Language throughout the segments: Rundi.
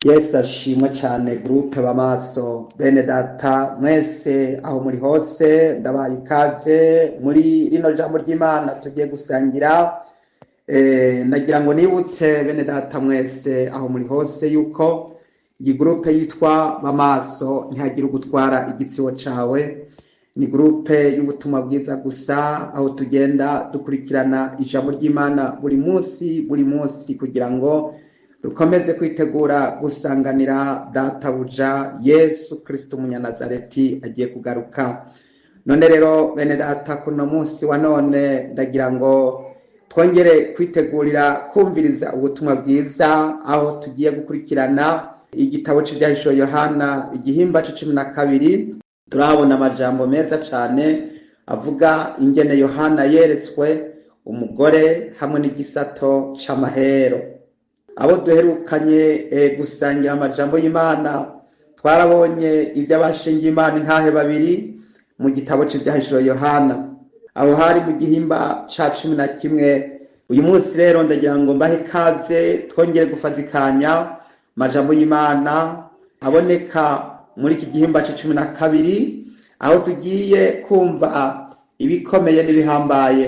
Yesu ashimwe cyane. Groupe Bamaso, bene data mwese aho muri hose, ndabaye ikaze muri rino jambo ry'Imana tugiye gusangira. Ndagira ngo nibutse bene data mwese aho muri hose yuko iyi groupe yitwa Bamaso, ntihagire ugutwara igitsibo cawe. Ni groupe y'ubutumwa bwiza gusa, aho tugenda dukurikirana ijambo ry'Imana buri munsi buri munsi, kugira ngo dukomeze kwitegura gusanganira databuja Yesu Kristo umunyanazareti agiye kugaruka. None rero bene data, kuno munsi wa none ndagira ngo twongere kwitegurira kumviriza ubutumwa bwiza, aho tugiye gukurikirana igitabo c'Ibyahishuwe Yohana, igihimba c'12. Turahabona amajambo meza cane avuga ingene Yohana yeretswe umugore hamwe n'igisato c'amahero. Abo duherukanye gusangira amajambo y'Imana, twarabonye iby'abashingiye Imana intahe babiri mu gitabo c'Ibyahishuwe Yohana, aho hari mu gihimba ca 11. Uyu munsi rero ndagira ngo mbahe ikaze, twongere gufatikanya amajambo y'Imana aboneka muri iki gihimba c'12, aho tugiye kumva ibikomeye n'ibihambaye,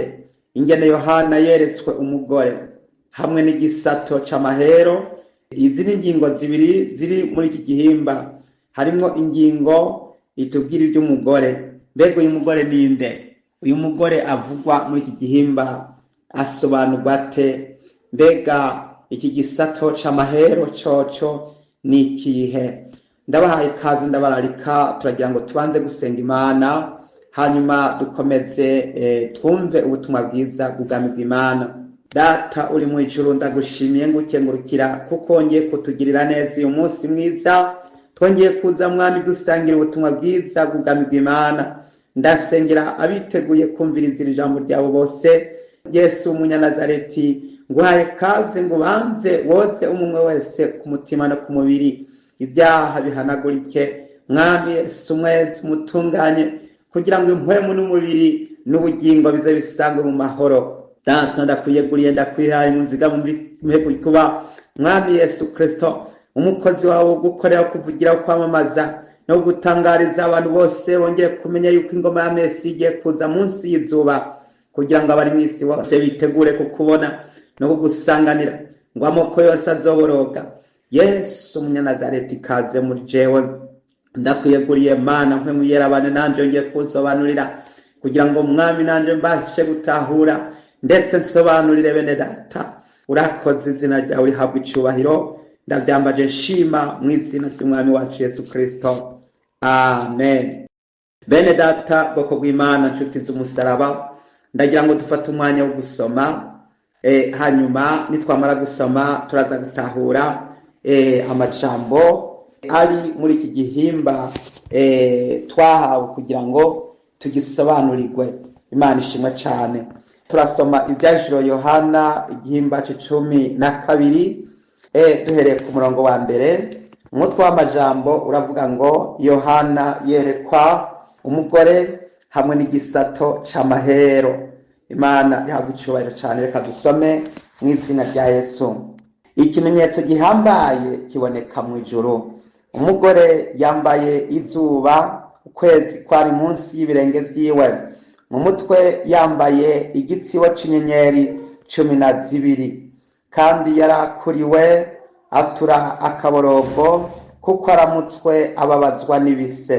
ingene Yohana yeretswe umugore hamwe n'igisato c'amahero. Izi ni ingingo zibiri ziri muri iki gihimba. Harimwo ingingo itubwira iby'umugore. Mbega uyu mugore ninde? Uyu mugore avugwa muri iki gihimba asobanurwa ate? Mbega iki gisato c'amahero coco ni ikihe? Ndabahaye ikaze, ndabararika. Turagira ngo tubanze gusenga Imana, hanyuma dukomeze twumve ubutumwa bwiza bw'ubwami bw'Imana. Data uri mu ijuru, ndagushimiye, ngukengurukira kuko wongeye kutugirira neza uyu munsi mwiza. Twongeye kuza, Mwami, dusangira ubutumwa bwiza bw'ubwami bw'Imana. Ndasengera abiteguye kumviriza iri jambo ryabo bose. Yesu umunyanazareti, nguhaye kaze ngo ubanze woze umwe wese ku mutima no ku mubiri, ibyaha bihanagurike. Mwami Yesu, mwezi mutunganye, kugira ngo impwemu n'umubiri n'ubugingo bize bisangwe mu mahoro. Data, ndakwiyeguriye, ndakwihaye mu nziga muhe kuba, Mwami Yesu Kristo, umukozi wawe wo gukorera, kuvugira, kwamamaza no gutangariza abantu bose, bongere kumenya yuko ingoma ya Mesi igiye kuza munsi y'izuba, kugira ngo abari mw'isi bose bitegure kukubona no kugusanganira, ngo amoko yose azoboroga. Yesu umunyanazareti, ikaze muri jewe. Ndakwiyeguriye Mana, nkwe mwiyera abane nanje, yongeye kunsobanurira, kugira ngo Mwami nanje mbashe gutahura, ndetse nsobanurire bene data. Urakoze, izina ryawe rihabwa icubahiro. Ndabyambaje nshima mu izina ry'Umwami wacu Yesu Kristo, amen. Bene data, bwoko bw'Imana, nshuti z'umusaraba, ndagira ngo dufate umwanya wo gusoma. Hanyuma nitwamara gusoma turaza gutahura amajambo ari muri iki gihimba twahawe kugira ngo tugisobanurirwe. Imana ishimwe cyane. Turasoma Ibyahishuriwe Yohana, igihimba c'12, duhereye ku murongo wa mbere. Umutwe w'amajambo uravuga ngo: "Yohana yerekwa umugore hamwe n'igisato c'amahero." Imana ihabwa icyubahiro cyane. Reka dusome mu izina rya Yesu. Ikimenyetso gihambaye kiboneka mu ijuru: umugore yambaye izuba, ukwezi kwari munsi y'ibirenge byiwe, mu mutwe yambaye igitsibo c'inyenyeri 12, kandi yarakuriwe atura akaborogo kuko aramutswe ababazwa n'ibise.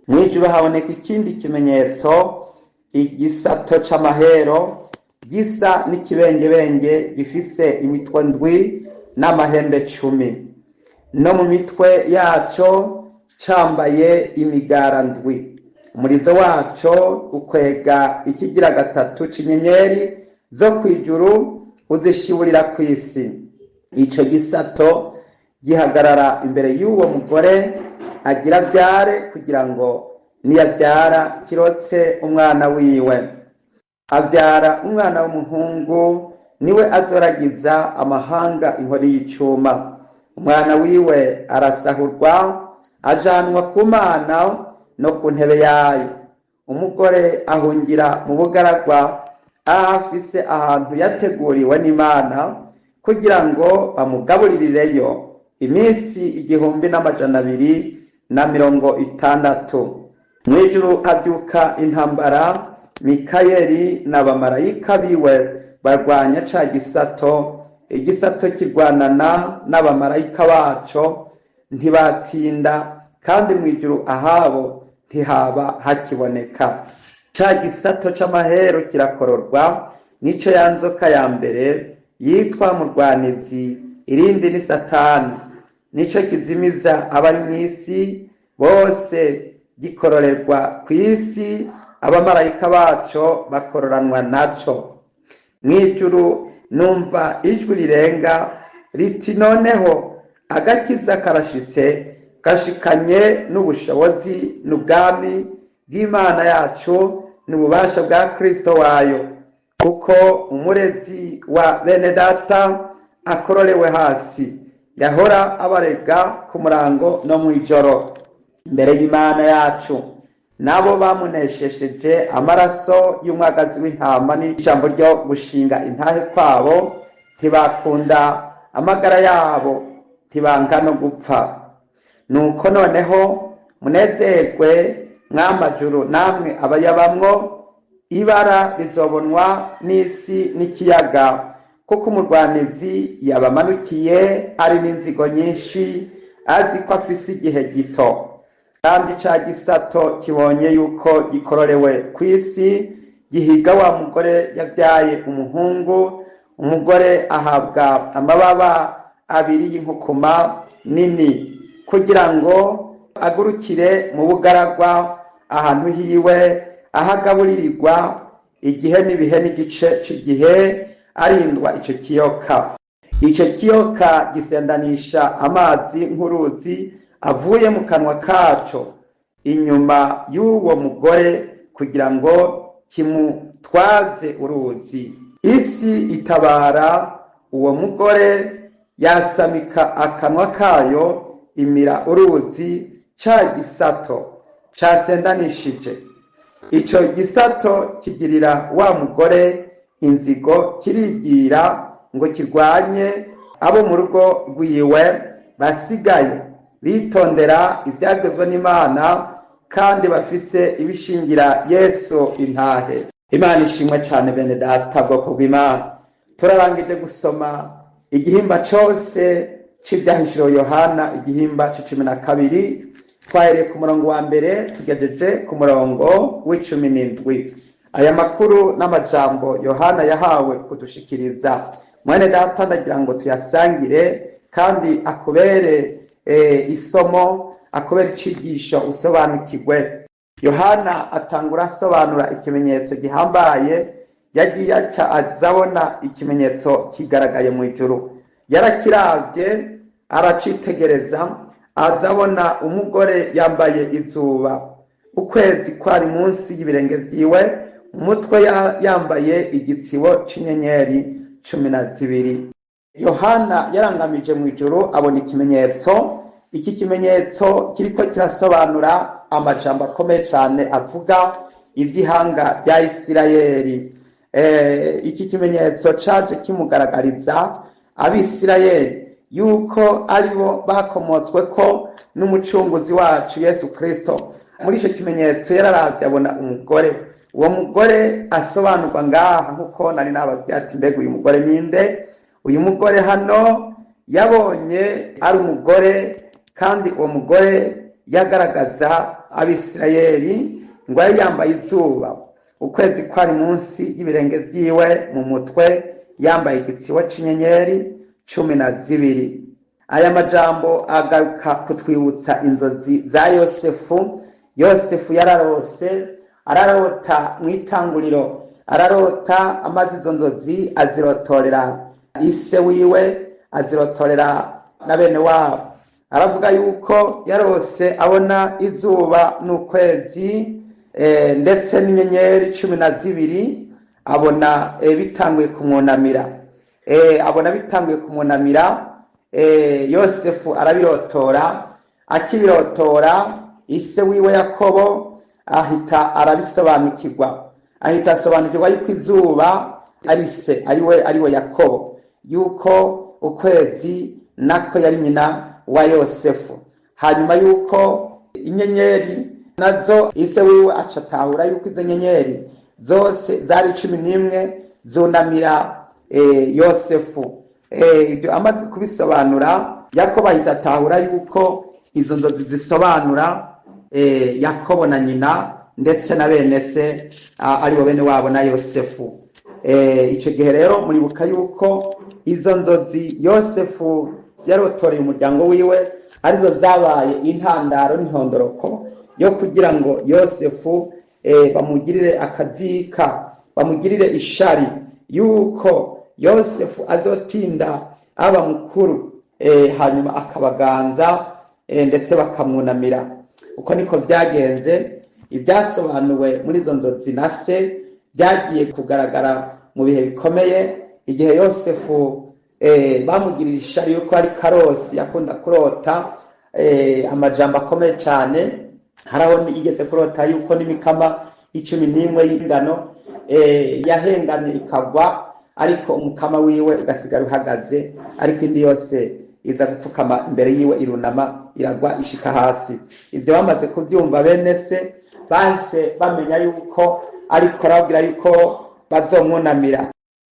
Mu ijuru haboneka ikindi kimenyetso: igisato c'amahero gisa n'ikibengebenge, gifise imitwe ndwi n'amahembe 10, no mu mitwe yaco cambaye imigara ndwi. Umurizo waco ukwega ikigira gatatu c'inyenyeri zo kw'ijuru, uzishiburira kw'isi. Ico gisato gihagarara imbere y'uwo mugore agira avyare, kugira ngo niyavyara kirotse umwana wiwe. Avyara umwana w'umuhungu, niwe azoragiza amahanga inkoni y'icuma. Umwana wiwe arasahurwa, ajanwa ku Mana no ku ntebe yayo. Umugore ahungira mu bugaragwa, aho afise ahantu yateguriwe n'Imana kugira ngo bamugaburirireyo. iminsi 1260. Mw'ijuru habyuka intambara, Mikayeli n'abamarayika biwe barwanya ca gisato, igisato kirwanana n'abamarayika baco ntibatsinda, kandi mw'ijuru ahabo ntihaba hakiboneka. Ca gisato c'amahero kirakororwa, nico ya nzoka ya mbere yitwa murwanizi, irindi ni Satani, nico kizimiza abari mw'isi bose, gikororerwa kw'isi, abamarayika baco bakororanwa naco. Mw'ijuru numva ijwi rirenga riti: noneho agakiza karashitse, gashikanye n'ubushobozi n'ubwami bw'Imana yacu n'ububasha bwa Kristo wayo, kuko umurezi wa bene data akororewe hasi, yahora abarega ku murango no mw'ijoro imbere y'Imana yacu. Nabo bamuneshesheje amaraso y'umwagazi w'intama n'ijambo ryo gushinga intahe kwabo, ntibakunda amagara yabo, ntibanka no gupfa. Nuko noneho munezerwe mw'amajuru namwe abayabamwo, ibara rizobonwa n'isi n'ikiyaga, kuko umurwanizi yabamanukiye ari n'inzigo nyinshi, azi ko afise igihe gito. Kandi ca gisato kibonye yuko gikororewe kw'isi, gihiga wa mugore yabyaye umuhungu. Umugore ahabwa amababa abiri y'inkukuma nini, kugira ngo agurukire mu bugaragwa ahantu hiwe, aho agaburirirwa igihe n'ibihe n'igice c'igihe, arindwa ico kiyoka. Ico kiyoka gisendanisha amazi nk'uruzi avuye mu kanwa kaco inyuma y'uwo mugore, kugira ngo kimutwaze uruzi. Isi itabara uwo mugore, yasamika akanwa kayo imira uruzi ca gisato casendanishije. Ico gisato kigirira wa mugore inzigo, kirigira ngo kirwanye abo mu rugo rwiwe basigaye bitondera ibyagezwe n'Imana kandi bafise ibishingira Yesu intahe. Imana ishimwe cyane bene data, bwoko bw'Imana. Turarangije gusoma igihimba cose c'ivyahishuriwe Yohana, igihimba c'icumi na kabiri. Twahereye ku murongo wa mbere tugejeje ku murongo w'icumi n'indwi. Aya makuru n'amajambo Yohana yahawe kudushikiriza, mwene data, ndagira ngo tuyasangire kandi akubere isomo, akubere icigisho, usobanukirwe. Yohana atangura asobanura ikimenyetso gihambaye yagiye aca azabona ikimenyetso kigaragaye mu ijuru. Yarakiravye aracitegereza, azabona umugore yambaye izuba, ukwezi kwari munsi y'ibirenge vyiwe, umutwe yambaye igitsibo c'inyenyeri 12. Yohana yarangamije mu ijuru abona ikimenyetso. Iki kimenyetso kiriko kirasobanura amajambo akomeye cane avuga ivy'ihanga rya Isirayeli. Iki kimenyetso caje kimugaragariza Abisirayeli yuko aribo bakomotsweko n'umucunguzi wacu Yesu Kristo. Muri ico kimenyetso yararavye abona umugore. Uwo mugore asobanurwa ngaha nkuko nari nababwiye ati mbega uyu mugore ninde? Uyu mugore hano yabonye ari umugore, kandi uwo mugore yagaragaza Abisirayeli ngo yari yambaye izuba, ukwezi kwari munsi y'ibirenge vyiwe, mu mutwe yambaye igitsibo c'inyenyeri 12. Aya majambo agaruka kutwibutsa inzozi za Yosefu. Yosefu yararose, ararota mw'itanguriro, ararota amaze izo nzozi azirotorera ise wiwe, azirotorera na bene wabo. Aravuga yuko yarose abona izuba n'ukwezi, ndetse n'inyenyeri 12, abona bitanguye kumwunamira. Abona bitanguye kumwunamira. Yosefu arabirotora. Akibirotora, ise wiwe Yakobo ahita arabisobanukirwa, ahita asobanukirwa yuko izuba ari se, ariwe Yakobo, yuko ukwezi Nako yari nyina wa Yosefu. Hanyuma yuko inyenyeri nazo ise wiwe acatahura yuko izo nyenyeri zose zari 11 zunamira Yosefu. Ibyo amaze kubisobanura, Yakobo ahita atahura yuko izo nzozi zisobanura Yakobo na nyina ndetse na bene se, aribo bene wabo na Yosefu. Icyo gihe rero muribuka yuko izo nzozi Yosefu yarotoreye umuryango wiwe arizo zabaye intandaro n'intondoroko yo kugira ngo Yosefu bamugirire akazika, bamugirire ishari yuko Yosefu azotinda aba mukuru, hanyuma akabaganza, ndetse bakamwunamira. Uko niko byagenze. Ibyasobanuwe muri izo nzozi na se byagiye kugaragara mu bihe bikomeye, igihe Yosefu bamugirira ishari yuko ari karosi yakunda kurota amajambo akomeye cyane. Hari aho yigeze kurota yuko n'imikama 11 y'ingano yahengamye ikagwa, ariko umukama wiwe ugasigara uhagaze, ariko indi yose iza gupfukama imbere yiwe irunama iragwa ishika hasi. Ibyo bamaze kubyumva bene se bahise bamenya yuko ariko arababwira yuko bazomwunamira.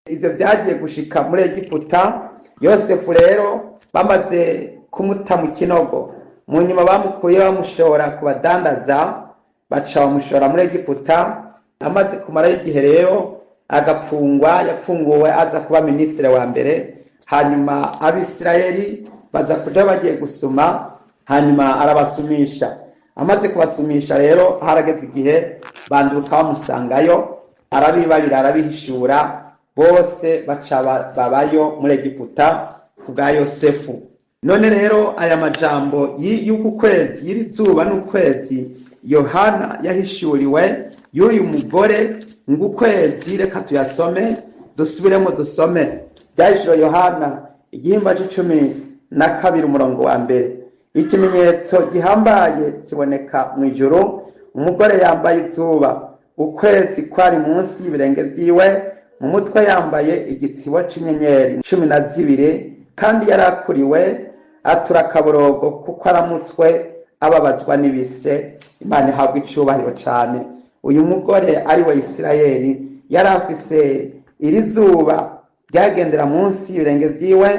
Ibyo byagiye gushika muri Egiputa. Yosefu rero bamaze kumuta mu kinogo, mu nyuma bamukuye bamushora ku badandaza, baca bamushora muri Egiputa. Amaze kumarayo igihe rero agapfungwa, yapfunguwe aza kuba minisitiri wa mbere. Hanyuma Abisirayeli baza kuja bagiye gusuma, hanyuma arabasumisha. Amaze kubasumisha rero harageze igihe banduka bamusangayo, arabibarira, arabihishura, bose baca babayo muri Egiputa ku bwa Yosefu. None rero aya majambo y'uku kwezi, y'iri zuba n'ukwezi Yohana yahishuriwe y'uyu mugore ngo ukwezi, reka tuyasome, dusubiremo dusome. Byahishuriwe Yohana igihimba c'12 umurongo wa 1. Ikimenyetso gihambaye kiboneka mu ijuru, umugore yambaye izuba, ukwezi kwari munsi y'ibirenge byiwe, mu mutwe yambaye igitsibo c'inyenyeri 12, kandi yarakuriwe atura akaborogo kuko aramutswe ababazwa n'ibise. Imana ihabwa icubahiro cane. Uyu mugore ari we Isirayeli yari afise iri zuba ryagendera munsi y'ibirenge byiwe,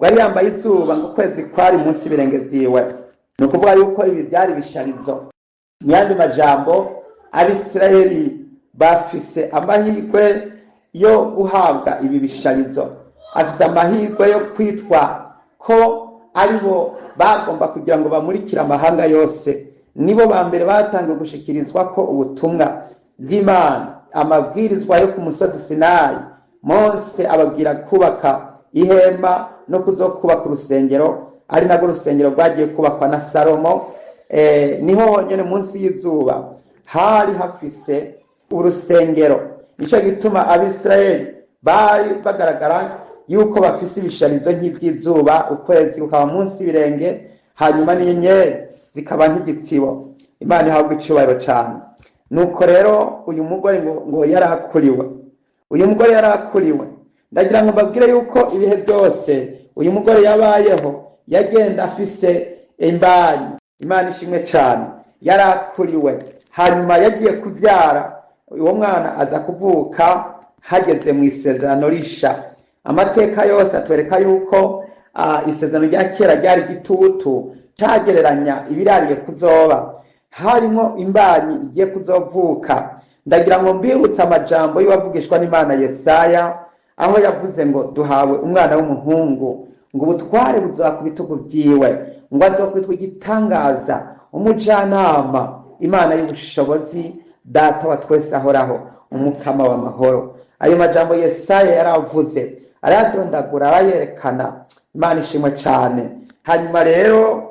yari yambaye izuba ngo ukwezi kwari munsi y'ibirenge byiwe. Ni ukuvuga yuko ibi byari ibisharizo. Mu yandi majambo, Abisirayeli bafise amahirwe yo guhabwa ibi bisharizo, afise amahirwe yo kwitwa ko aribo bagomba kugira ngo bamurikire amahanga yose. Nibo ba mbere batangiye gushikirizwa ko ubutumwa bw'Imana, amabwirizwa yo ku musozi Sinayi. Mose ababwira kubaka ihema no kuzokubaka urusengero, ari narwo rusengero rwagiye kubakwa na Salomo. Niho honyene munsi y'izuba hari hafise urusengero. Nico gituma Abisirayeli bari bagaragara yuko bafise ibisharizo nk'iby'izuba, ukwezi kukaba munsi y'ibirenge, hanyuma n'inyenyeri zikaba nk'igitsibo. Imana ihabwa icubahiro cane. Nuko rero uyu mugore ngo yarakuriwe, uyu mugore yarakuriwe. Ndagira ngo mbabwire yuko ibihe byose uyu mugore yabayeho yagenda afise imbanyi. Imana ishimwe cane. Yarakuriwe, hanyuma yagiye kubyara uwo mwana aza kuvuka hageze mu isezerano risha. Amateka yose atwereka yuko isezerano rya kera ryari gitutu cyagereranya ibirariye kuzoba, harimo imbanyi igiye kuzovuka. Ndagira ngo mbibutse amajambo y'uwavugishwa n'Imana Yesaya, aho yavuze ngo duhawe umwana w'umuhungu, ngo ubutware buzoba ku bitugu byiwe, ngo azokwitwa igitangaza, umujanama, Imana y'ubushobozi, Data wa twese ahoraho, umukama w'amahoro. Ayo majambo Yesaya yaravuze, arayadondagura, arayerekana. Imana ishimwe cane. Hanyuma rero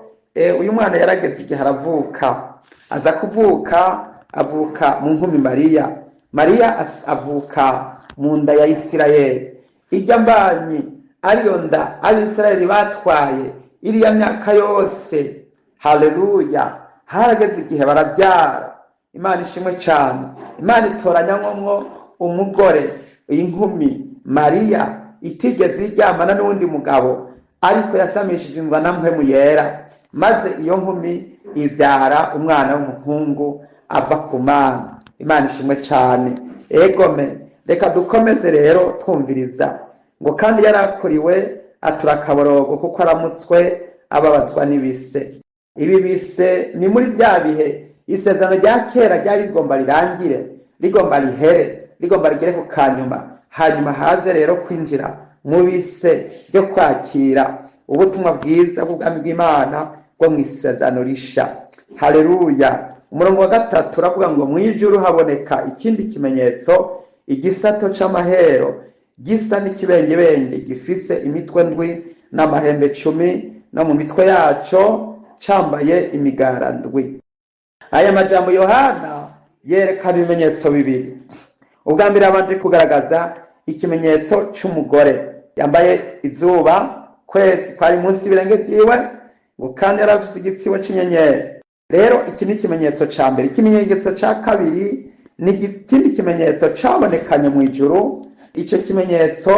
uyu mwana yarageze igihe aravuka, aza kuvuka, avuka mu nkumi Mariya. Mariya avuka mu nda ya Isirayeli. Ijya mbanyi ariyo nda Abisirayeli batwaye iriya myaka yose. Haleluya! Harageze igihe barabyara. Imana ishimwe cane. Imana itoranya nkomwo umugore, inkumi Mariya itigeze iryamana n'undi mugabo, Ariko yasamishije inzwa na Mpwemu Yera, maze iyo nkumi ibyara umwana w'umuhungu ava ku Mana. Imana ishimwe cyane. Egome, reka dukomeze rero twumviriza ngo kandi yarakuriwe atura akaborogo kuko aramutswe ababazwa n'ibise. Ibi bise ni muri bya bihe isezerano rya kera ryari rigomba rirangire, rigomba rihere, rigomba rigere ku kanyuma, hanyuma haze rero kwinjira mu bise byo kwakira ubutumwa bwiza bw'ubwami bw'Imana bwo mu isezerano risha. Haleluya. Umurongo wa 3 uravuga ngo mu ijuru haboneka ikindi kimenyetso, igisato c'amahero gisa n'ikibengebenge gifise imitwe ndwi n'amahembe 10, no mu mitwe yaco cambaye imigara ndwi. Aya majambo Yohana yerekana ibimenyetso bibiri. Ubwa mbere abanje kugaragaza ikimenyetso c'umugore yambaye izuba, kwezi kwari munsi y'ibirenge vyiwe, ngo kandi yari afise igitsibo c'inyenyeri. Rero iki ni ikimenyetso ca mbere. Ikimenyetso ca kabiri ni ikindi kimenyetso cabonekanye mu ijuru. Ico kimenyetso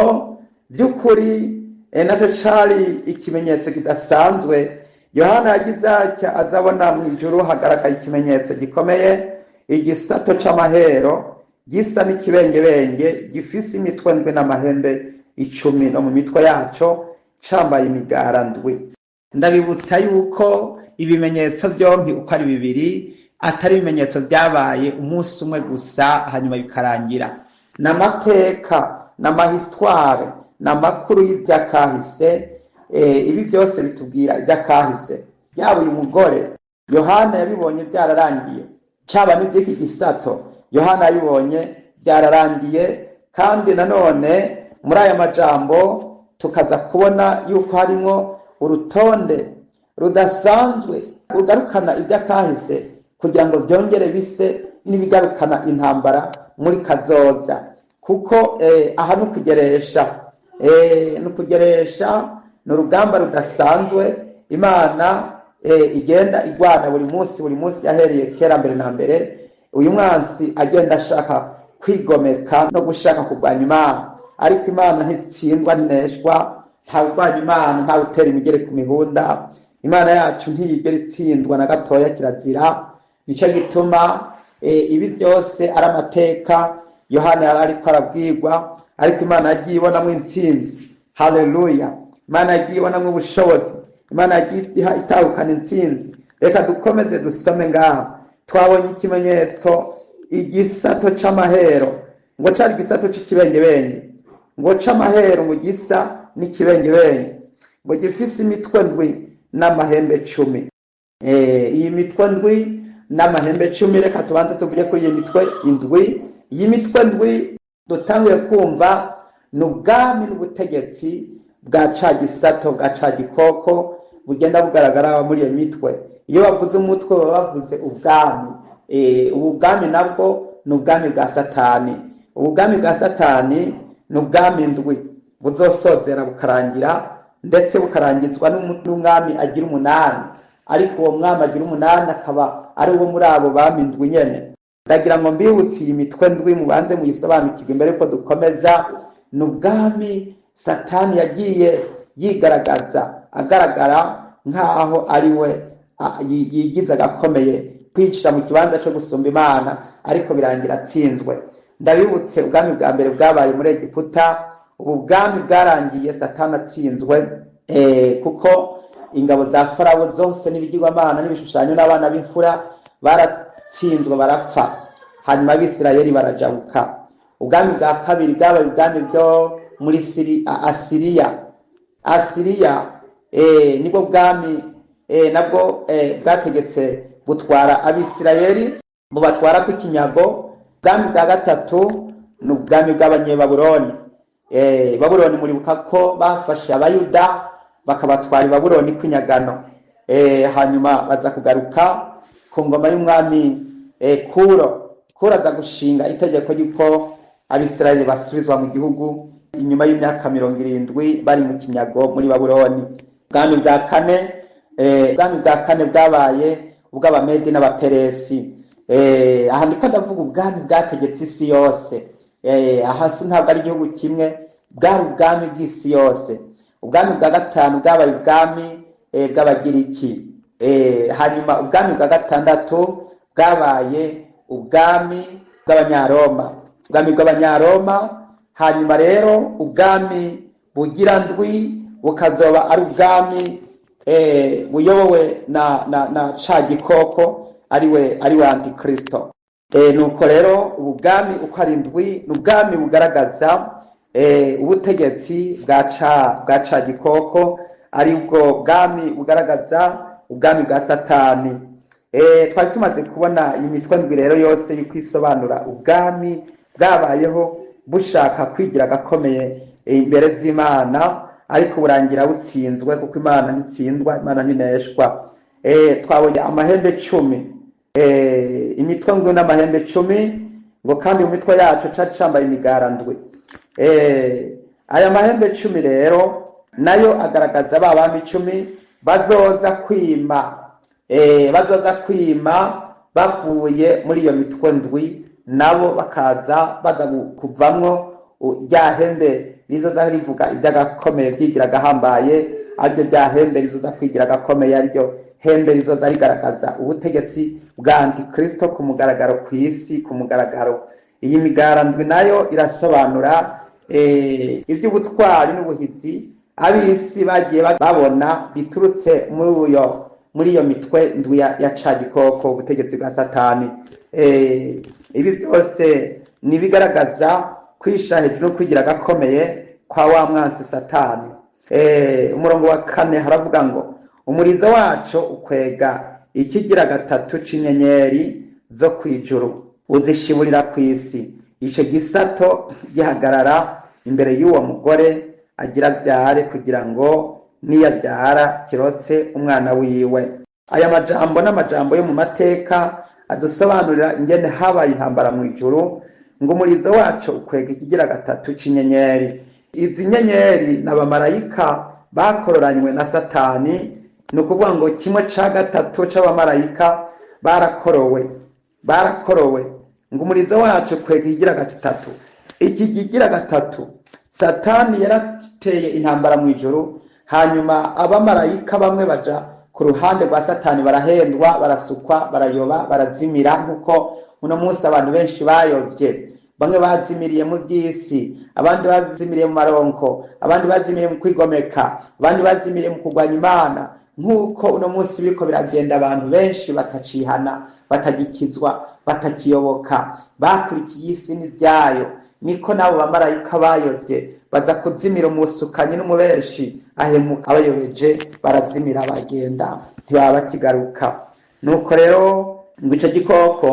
by'ukuri naco cari ikimenyetso kidasanzwe. Yohana yagize atya azabona mu ijuru hagaragaye ikimenyetso gikomeye, igisato c'amahero gisa n'ikibengebenge gifise imitwe ndwi n'amahembe 10, no mu mitwe yaco cambaye imigara ndwi. Ndabibutsa yuko ibimenyetso byombi uko ari bibiri atari ibimenyetso byabaye umunsi umwe gusa hanyuma bikarangira. N'amateka, n'amahistoire, n'amakuru y'ibyakahise. Ibi byose bitubwira ibyakahise. Yaba uyu mugore Yohana yabibonye byararangiye, caba n'iby'iki gisato Yohana yabibonye byararangiye. Kandi nanone muri aya majambo tukaza kubona yuko harimo urutonde rudasanzwe rugarukana ibyakahise kugira ngo byongere bise n'ibigarukana intambara muri kazoza. Kuko aha nukugeresha ni urugamba rudasanzwe Imana igenda igwana buri munsi, buri munsi yahereye kera mbere na mbere. Uyu mwansi agenda ashaka kwigomeka no gushaka kurwanya Imana, ariko Imana ntitsindwa, ntineshwa. Nta kurwanya Imana, nta gutera imigere ku mihunda. Imana yacu ntiyigera itsindwa na gatoya, kirazira. Nico gituma ibi byose ari amateka Yohana yari ariko arabwirwa, ariko Imana yagiye ibonamwo intsinzi. Haleluya. Imana yagiye ibonamwo ubushobozi, Imana yagiye itahukana intsinzi. Reka dukomeze dusome ngaha. Twabonye ikimenyetso, igisato c'amahero, ngo cari igisato c'ikibengebenge, ngo c'amahero, ngo gisa n'ikibengebenge, ngo gifise imitwe ndwi n'amahembe 10. Iyi mitwe ndwi n'amahembe 10, reka tubanze tuvuge kuri iyi mitwe indwi. Iyi mitwe ndwi dutanguye kumva ni ubwami n'ubutegetsi bwa ca gisato, bwa ca gikoko bugenda bugaragara muri iyo mitwe. Iyo bavuze umutwe baba bavuze ubwami. Ubu bwami nabwo ni ubwami bwa Satani. Ubu bwami bwa Satani ni ubwami ndwi buzosozera bukarangira, ndetse bukarangizwa n'umwami agira 8. Ariko uwo mwami agira 8 akaba ari uwo muri abo bami ndwi nyene. Ndagira ngo mbibutse iyi mitwe ndwi mubanze muyisobanukirwe mbere yuko dukomeza. Ni ubwami Satani yagiye yigaragaza, agaragara nk'aho ari we yigize agakomeye kwicira mu kibanza cyo gusumba Imana, ariko birangira atsinzwe. Ndabibutse ubwami bwa mbere bwabaye muri Egiputa. Ubu bwami bwarangiye Satani atsinzwe, kuko ingabo za Farawo zose n'ibigirwamana n'ibishushanyo n'abana b'imfura baratsinzwe barapfa, hanyuma Abisirayeli barajabuka. Ubwami bwa kabiri bwabaye ubwami bwo muri Asiriya. Asiriya nibwo bwami nabwo bwategetse butwara Abisirayeli, bubatwara ku kinyago. Ubwami bwa gatatu ni ubwami bw'Abanyebabuloni. Babuloni muribuka ko bafashe Abayuda bakabatwara i Babuloni kw'inyagano. Hanyuma baza kugaruka ku ngoma y'umwami Kuro. Kuro aza gushinga itegeko ry'uko Abisirayeli basubizwa mu gihugu inyuma y'imyaka 70 bari mu kinyago muri Babuloni. Ubwami bwa kane, ubwami bwa kane bwabaye ubw'Abamedi n'Abaperesi. Aha ndiko ndavuga ubwami bwategetse isi yose. Aha si ntabwo ari igihugu kimwe, bwari ubwami bw'isi yose. Ubwami bwa gatanu bwabaye ubwami bw'Abagiriki. Hanyuma ubwami bwa gatandatu bwabaye ubwami bw'Abanyaroma, ubwami bw'Abanyaroma. Hanyuma rero ubwami bugira ndwi bukazoba ari ubwami buyobowe na ca gikoko, ariwe Antikristo. Nuko rero ubu bwami uko ari ndwi ni ubwami bugaragaza ubutegetsi bwa ca gikoko, ari bwo bwami bugaragaza ubwami bwa Satani. Twari tumaze kubona iyi mitwe ndwi rero yose yuko isobanura ubwami bwabayeho bushaka kwigira agakomeye imbere z'Imana, ariko burangira butsinzwe, kuko Imana ntitsindwa, Imana ntineshwa. Twabonye amahembe 10, imitwe ndwi n'amahembe 10, ngo kandi mu mitwe yacu cari cambaye imigara ndwi. Aya mahembe 10 rero nayo agaragaza ba bami 10 bazoza kwima, bazoza kwima bavuye muri iyo mitwe ndwi, nabo bakaza baza kuvamwo rya hembe rizoza rivuga iby'agakomeye byigira agahambaye, aryo rya hembe rizoza kwigira agakomeye, aryo hembe rizoza rigaragaza ubutegetsi bwa Antikristo ku mugaragaro ku isi, ku mugaragaro. Iyi migara ndwi nayo irasobanura iby'ubutwari n'ubuhizi ab'isi bagiye babona biturutse muri iyo mitwe ndwi ya ca gikoko, ubutegetsi bwa Satani. Ibi byose ni bigaragaza kwisha hejuru no kwigira agakomeye kwa wa mwansi Satani. Umurongo wa 4 haravuga ngo umurizo waco ukwega ikigira gatatu c'inyenyeri zo kwijuru uzishiburira kw'isi. Ico gisato gihagarara imbere y'uwo mugore agira byare, kugira ngo niyabyara kirotse umwana wiwe. Aya majambo n'amajambo yo mu mateka adusobanurira ingene habaye intambara mu ijuru, ngo umurizo waco ukwega ikigira gatatu c'inyenyeri. Izi nyenyeri n'abamarayika bakororanywe na Satani, ni ukuvuga ngo kimwe ca gatatu c'abamarayika barakorowe. Ngo umurizo wacu ukwega ikigira gatatu. Iki kigira gatatu, Satani yarateye intambara mu ijuru, hanyuma abamarayika bamwe baja ku ruhande rwa Satani, barahendwa, barasukwa, barayoba, barazimira, nkuko uno munsi abantu benshi bayovye. Bamwe bazimiriye mu by'isi, abandi bazimiriye mu maronko, abandi bazimiriye mu kwigomeka, abandi bazimiriye mu kurwanya Imana. Nkuko uno munsi biriko biragenda, abantu benshi batacihana, batagikizwa, batakiyoboka, bakurikiye isi n'ibyayo. Niko nabo bamarayika bayovye baza kuzimira umusukanyi n'umubeshi ahemuka abayobeje, barazimira bagenda ntibaba bakigaruka. Nuko rero ngo ico gikoko,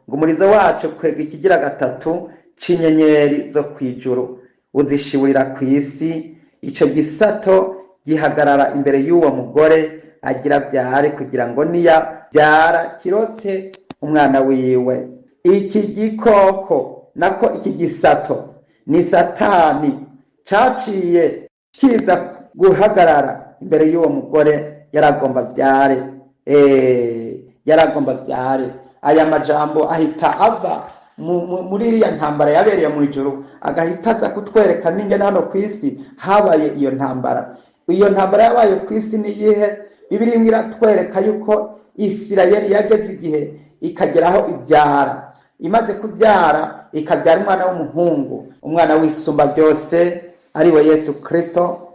ngo umurizo waco kwega ikigira gatatu c'inyenyeri zo kwijuru uzishiburira kw'isi. Ico gisato gihagarara imbere y'uwo mugore agira byare, kugira ngo niya byara kirotse umwana wiwe. Iki gikoko nako iki gisato ni Satani, caciye kiza guhagarara imbere y'uwo mugore yaragomba byare. Yaragomba byare. Aya majambo ahita ava muri iriya ntambara yabereye mu ijuru, agahita aza kutwereka n'ingene hano kw'isi habaye iyo ntambara. Iyo ntambara yabaye kw'isi ni iyihe? Bibiliya imwe iratwereka yuko Isirayeli yageze igihe ikageraho ibyara. Imaze kubyara ikabyara umwana w'umuhungu, umwana w'isumba byose, ari we Yesu Kristo.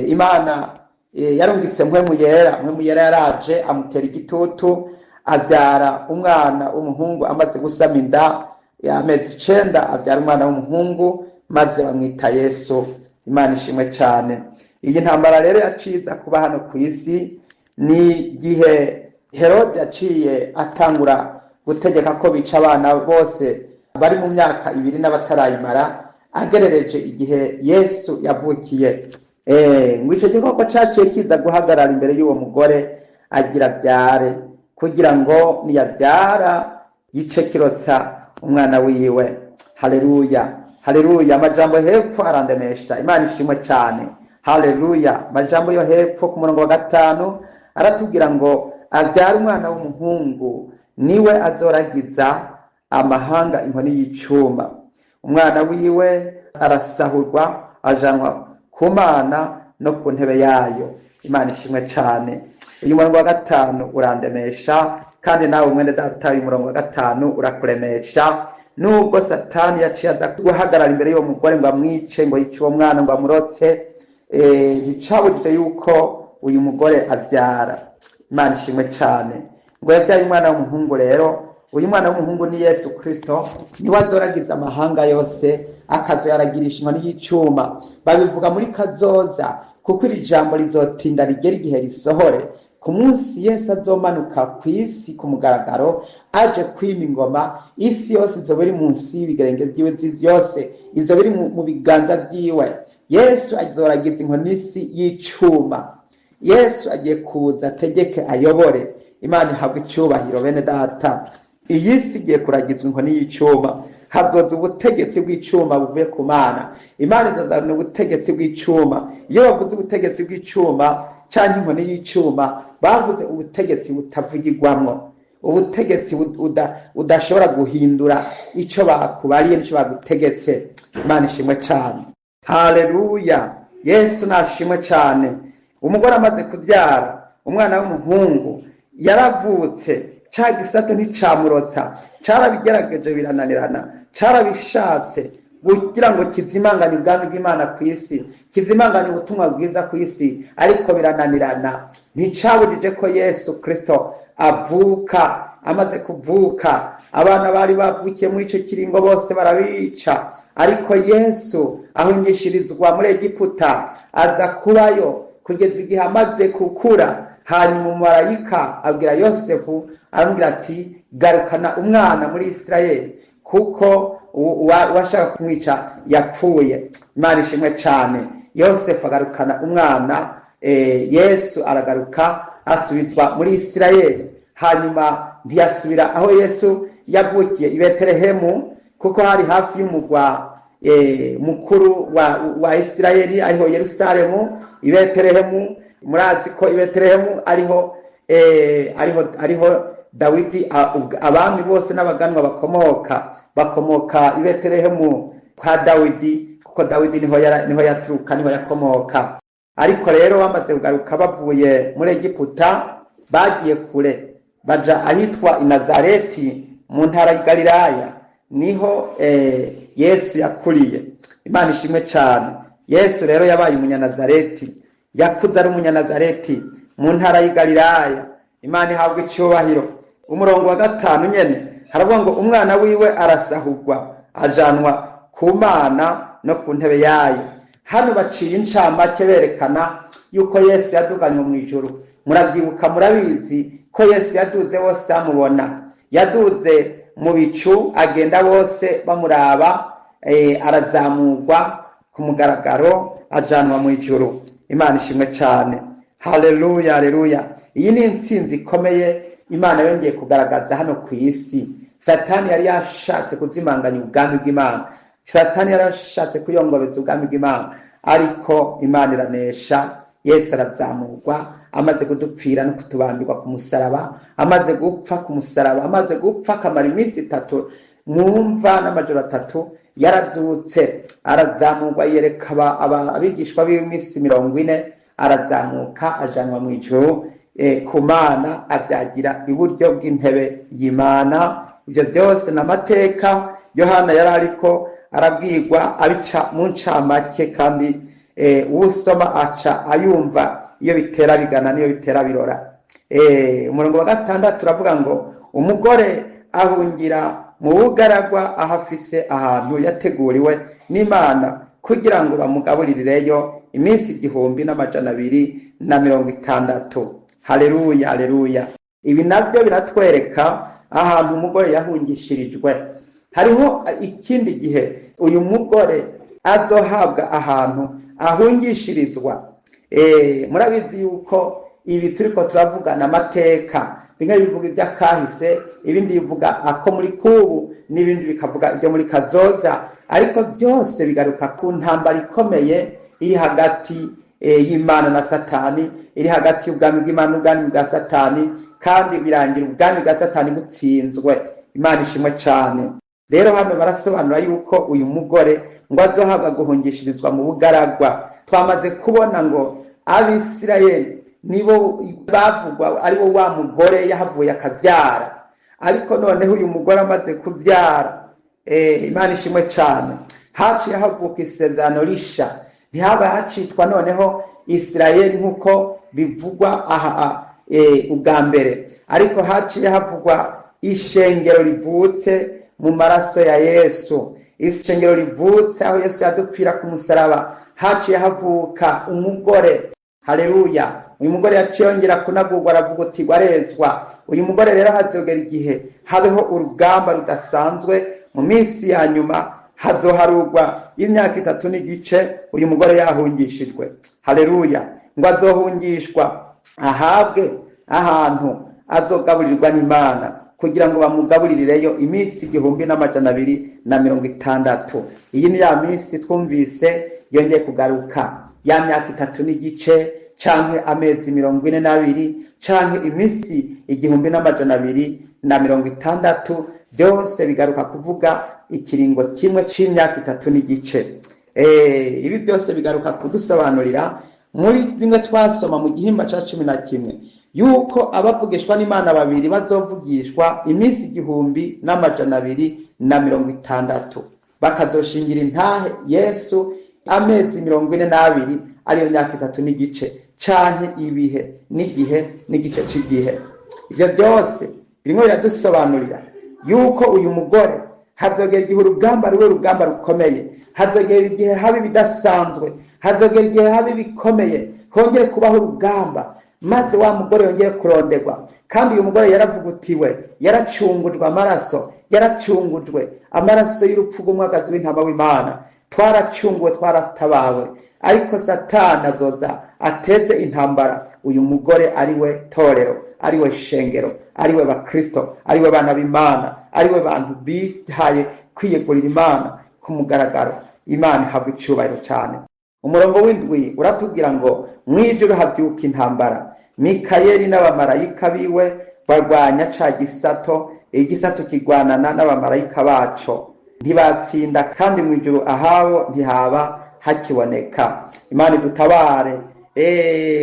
Imana yarungitse Mpwemu Yera, Mpwemu Yera yaraje amutera igitutu, abyara umwana w'umuhungu. Amaze gusama inda amezi 9 abyara umwana w'umuhungu, maze bamwita Yesu. Imana ishimwe cyane. Iyi ntambara rero yaciza kuba hano ku isi ni gihe Herode yaciye atangura gutegeka ko bica abana bose bari mu myaka 2 n'abatarayimara, agerereje igihe Yesu yavukiye. Ngo ico gikoko caciye kiza guhagarara imbere y'uwo mugore agira byare, kugira ngo niyabyara yice kirotsa umwana wiwe. Haleluya, haleluya. Amajambo hepfo arandemesha. Imana ishimwe cyane. Haleluya. Amajambo yo hepfo ku murongo wa 5 aratubwira ngo abyara umwana w'umuhungu, niwe azoragiza amahanga inkoni y'icuma. Umwana wiwe arasahurwa ajanwa ku Mana no ku ntebe yayo. Imana ishimwe cane. Uyu murongo wa 5 urandemesha, kandi nawe mwene data uyu murongo wa 5 urakuremesha. Nubwo Satani yaciye aza guhagarara imbere y'uwo mugore ngo amwice, ngo yice uwo mwana, ngo amurotse, nticabujije yuko uyu mugore avyara. Imana ishimwe cane. Ngo yavyaye umwana w'umuhungu. Rero uyu mwana w'umuhungu ni Yesu Kristo, niwe azoragiza amahanga yose, akazoyaragirisha inkoni y'icuma. Babivuga muri kazoza, kuko iri jambo rizotinda rigera igihe risohore. Ku munsi Yesu azomanuka kw'isi ku mugaragaro aje kwima ingoma, isi yose izoba iri munsi y'ibirenge vyiwe, yose izoba iri mu biganza vyiwe. Yesu azoragiza inkoni isi y'icuma. Yesu agiye kuza ategeke, ayobore. Imana ihabwe icyubahiro. Bene data, iyi si igiye kuragizwa inkoni y'icuma. Hazoza ubutegetsi bw'icuma buvuye ku Mana. Imana izozana ubutegetsi bw'icuma. Iyo bavuze ubutegetsi bw'icuma canke inkoni y'icuma, bavuze ubutegetsi butavugirwamwo, ubutegetsi udashobora guhindura ico bakubariye n'ico bagutegetse. Imana ishimwe cane. Haleluya, Yesu nashimwe cane. Umugore amaze kubyara umwana w'umuhungu yaravutse, ca gisato nticamurotsa, carabigerageje birananirana, carabishatse kugira ngo kizimanganye ubwami bw'Imana kw'isi, kizimanganye ubutumwa bwiza kw'isi, ariko birananirana. Nticabujije ko Yesu Kristo avuka. Amaze kuvuka, abana bari bavukiye muri ico kiringo bose barabica, ariko Yesu ahungishirizwa muri Egiputa, aza kubayo kugeza igihe amaze gukura. Hanyuma umumarayika abwira Yosefu, aramubwira ati: "Garukana umwana muri Isirayeli, kuko uwashaka kumwica yapfuye." Imana ishimwe cane. Yosefu agarukana umwana, Yesu aragaruka, asubizwa muri Isirayeli. Hanyuma ntiyasubira aho Yesu yavukiye i Betelehemu, kuko hari hafi y'umugwa mukuru wa Isirayeli, ariho Yerusalemu. I Betelehemu, murazi ko i Betelehemu ariho Dawidi, abami bose n'abaganwa bakomoka i Betelehemu kwa Dawidi, kuko Dawidi niho yaturuka, niho yakomoka. Ariko rero bamaze kugaruka bavuye muri Egiputa, bagiye kure, baja ahitwa i Nazareti mu ntara y'i Galilaya, niho Yesu yakuriye. Imana ishimwe cane. Yesu rero yabaye umunyanazareti, yakuze ari umunyanazareti mu ntara y'i Galilaya. Imana ihabwa icyubahiro. Umurongo wa 5 nyene haravuga ngo umwana wiwe arasahurwa ajanwa ku Mana no ku ntebe yayo. Hano baciye incamake berekana yuko Yesu yaduganywe mu ijuru. Murabyibuka, murabizi ko Yesu yaduze bose bamubona, yaduze mu bicu agenda bose bamuraba, arazamurwa ku mugaragaro ajanwa mu ijuru. Imana ishimwe cane. Haleluya, haleluya. Iyi ni intsinzi ikomeye Imana yongeye kugaragaza hano ku isi. Satani yari yashatse kuzimanganya ubwami bw'Imana, Satani yari yashatse kuyongobeza ubwami bw'Imana, ariko Imana iranesha. Yesu arazamurwa amaze kudupfira no kutubambirwa ku musaraba, amaze gupfa ku musaraba, amaze gupfa akamara iminsi 3 mwumva n'amajoro 3, yarazutse arazamurwa, yereka abigishwa biwe iminsi 40, arazamuka ajanwa mu ijuru ku Mana, avyagira iburyo bw'intebe y'Imana. Ivyo byose n'amateka Yohana yari ariko arabwirwa, abica mu ncamake, kandi usoma aca ayumva iyo bitera bigana niyo bitera birora. Umurongo wa 6 uravuga ngo umugore ahungira mu bugaragwa ahafise ahantu yateguriwe n'Imana kugira ngo bamugaburireyo iminsi 1260. Haleluya, haleluya. Ibi nabyo biratwereka ahantu umugore yahungishirijwe. Hariho ikindi gihe uyu mugore azohabwa ahantu ahungishirizwa. Murabizi yuko ibi turiko turavuga n'amateka, bimwe bivuga iby'akahise, ibindi bivuga ako muri kubu, n'ibindi bikavuga ibyo muri kazoza, ariko byose bigaruka ku ntambara ikomeye iri hagati y'Imana na Satani, iri hagati y'ubwami bw'Imana n'ubwami bwa Satani, kandi birangira ubwami bwa Satani butsinzwe. Imana ishimwe cane. Rero hano barasobanura yuko uyu mugore ngo azohabwa guhungishirizwa mu bugaragwa. Twamaze kubona ngo Abisirayeli nibo bavugwa, aribo wa mugore yahavuye akabyara. Ariko noneho uyu mugore amaze kubyara, Imana ishimwe cyane, haciye havuka isezerano risha. Ntihaba hacitwa noneho Isirayeli nk'uko bivugwa aha ubwa mbere, ariko haciye havugwa ishengero rivutse mu maraso ya Yesu, ishengero rivutse aho Yesu yadupfira ku musaraba. Haciye havuka umugore, haleluya. Uyu mugore yaciye yongera kunagurwa, aravuga uti warezwa. Uyu mugore rero hazogera igihe habeho urugamba rudasanzwe mu minsi ya nyuma, hazoharugwa imyaka 3 n'igice uyu mugore yahungishijwe, haleluya. Ngo azohungishwa ahabwe ahantu azogaburirwa n'Imana, kugira ngo bamugaburireyo iminsi 1260. Iyi ni ya minsi twumvise yongeye kugaruka, ya myaka 3 n'igice canke amezi 42 canke iminsi 1260, byose bigaruka kuvuga ikiringo kimwe c'imyaka 3 n'igice. Ibi byose bigaruka kudusobanurira muri bimwe twasoma mu gihimba ca 11 yuko abavugishwa n'Imana babiri bazovugishwa iminsi 1260, bakazoshingira intahe Yesu amezi 42, ariyo myaka 3 n'igice canke ibihe n'igihe n'igice c'igihe. Ivyo byose birimo biradusobanurira yuko uyu mugore hazogera igihe urugamba rube urugamba rukomeye, hazogera igihe haba ibidasanzwe, hazogera igihe haba ibikomeye, hongere kubaho urugamba, maze wa mugore yongere kuronderwa. Kandi uyu mugore yaravugutiwe, yaracungujwe amaraso, yaracungujwe amaraso y'urupfu rw'umwagazi w'intama w'Imana. Twaracunguwe, twaratabawe, ariko Satani azoza ateze intambara uyu mugore ariwe torero, ariwe shengero, ariwe bakristo, ariwe bana b'Imana, ariwe bantu bihaye kwiyegurira Imana ku mugaragaro. Imana ihabwa icubahiro cyane. Umurongo w'indwi uratubwira ngo mw'ijuru havyuka intambara, Mikayeli n'abamarayika biwe barwanya ca gisato, igisato kigwanana n'abamarayika baco, ntibatsinda, kandi mw'ijuru ahabo ntihaba hakiboneka. Imana idutabare.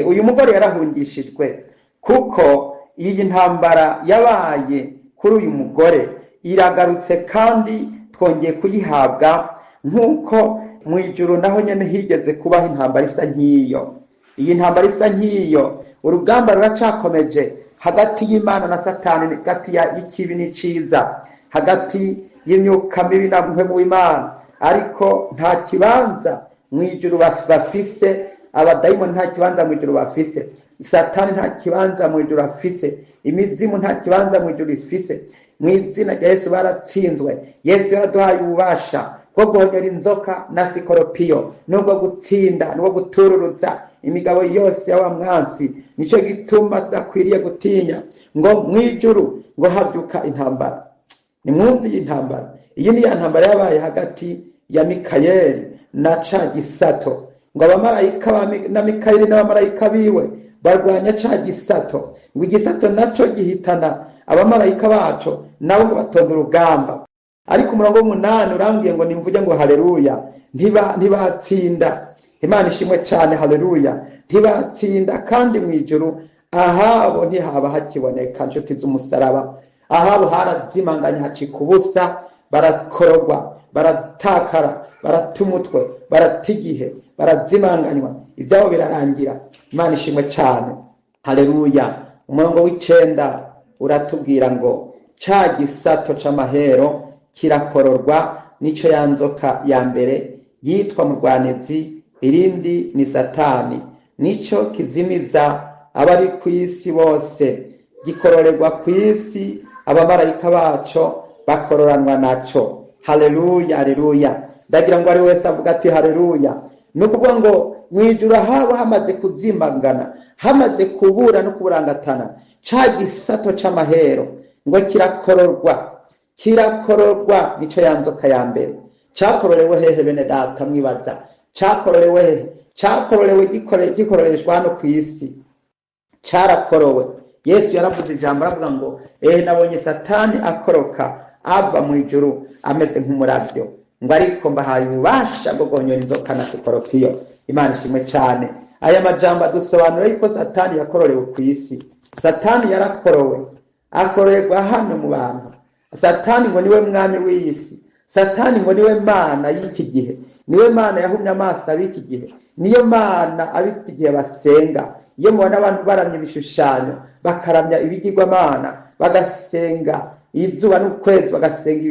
Uyu mugore yarahungishijwe, kuko iyi ntambara yabaye kuri uyu mugore iragarutse, kandi twongeye kuyihabwa nk'uko mw'ijuru naho nyene higeze kubaho intambara isa nk'iyo. Iyi ntambara isa nk'iyo, urugamba ruracakomeje hagati y'Imana na Satani, hagati y'ikibi n'iciza, hagati y'imyuka mibi na mpwemu w'Imana. Ariko nta kibanza mw'ijuru bafise abadayimoni, nta kibanza mw'ijuru bafise Satani, nta kibanza mw'ijuru afise imizimu, nta kibanza mw'ijuru ifise. Mw'izina rya Yesu baratsinzwe. Yesu yaraduhaye ububasha bwo guhonyora inzoka na sikoropiyo, nubwo gutsinda, nubwo gutururuza imigabo yose y'aba mwansi. Nico gituma tudakwiriye gutinya ngo mwijuru ngo habyuka intambara. Nimwumve iyi ntambara. Iyi ni ya ntambara yabaye hagati ya Mikayeli na ca gisato, ngo abamarayika na Mikayeli n'abamarayika biwe barwanya ca gisato, ngo igisato naco gihitana abamarayika baco, nabo ngo batonda urugamba. Ariko umurongo w'umunani urambwiye ngo nimvuge ngo haleluya, ntibatsinda. Imana ishimwe cyane, haleluya. Ntibatsinda, kandi mwijuru ahabo ntihaba hakiboneka. Nshuti z'umusaraba, ahabo harazimanganye, hacika ubusa, barakorogwa, baratakara, baratumutwe, baratigihe, barazimanganywa, ibyabo birarangira. Imana ishimwe cyane, haleluya. Umurongo w'icenda uratubwira ngo ca gisato c'amahero kirakororwa, nico ya nzoka ya mbere yitwa murwanizi, irindi ni Satani, nico kizimiza abari ku isi bose, gikororerwa ku isi, abamarayika baco bakororanwa naco. Haleluya, haleluya. Ndagira ngo ari wese avuga ati haleluya. Ni ukuvuga ngo mwijuru haba hamaze kuzimangana, hamaze kubura no kuburangatana, ca gisato c'amahero ngo kirakororwa, kirakororwa, nico ya nzoka ya mbere. Cakororewe hehe bene data mwibaza? Cakororewe hehe? Cakororewe gikororeshwa hano ku isi, carakorowe. Yesu yaravuze ijambo aravuga ngo nabonye Satani akoroka ava mu ijuru ameze nk'umuravyo. Ngo ariko mbahaye ububasha bwo guhonyora inzoka na sikoropiyo. Imana ishimwe cyane. Aya majambo adusobanura yuko Satani yakororewe ku isi. Satani yarakorowe, akororerwa hano mu bantu. Satani ngo niwe mwami w'iyi si. Satani ngo niwe mana y'iki gihe, niwe mana yahumye amaso ab'iki gihe, niyo mana ab'iki gihe basenga. Iyo mubona abantu baramya ibishushanyo, bakaramya ibigirwamana, bagasenga izuba n'ukwezi, bagasenga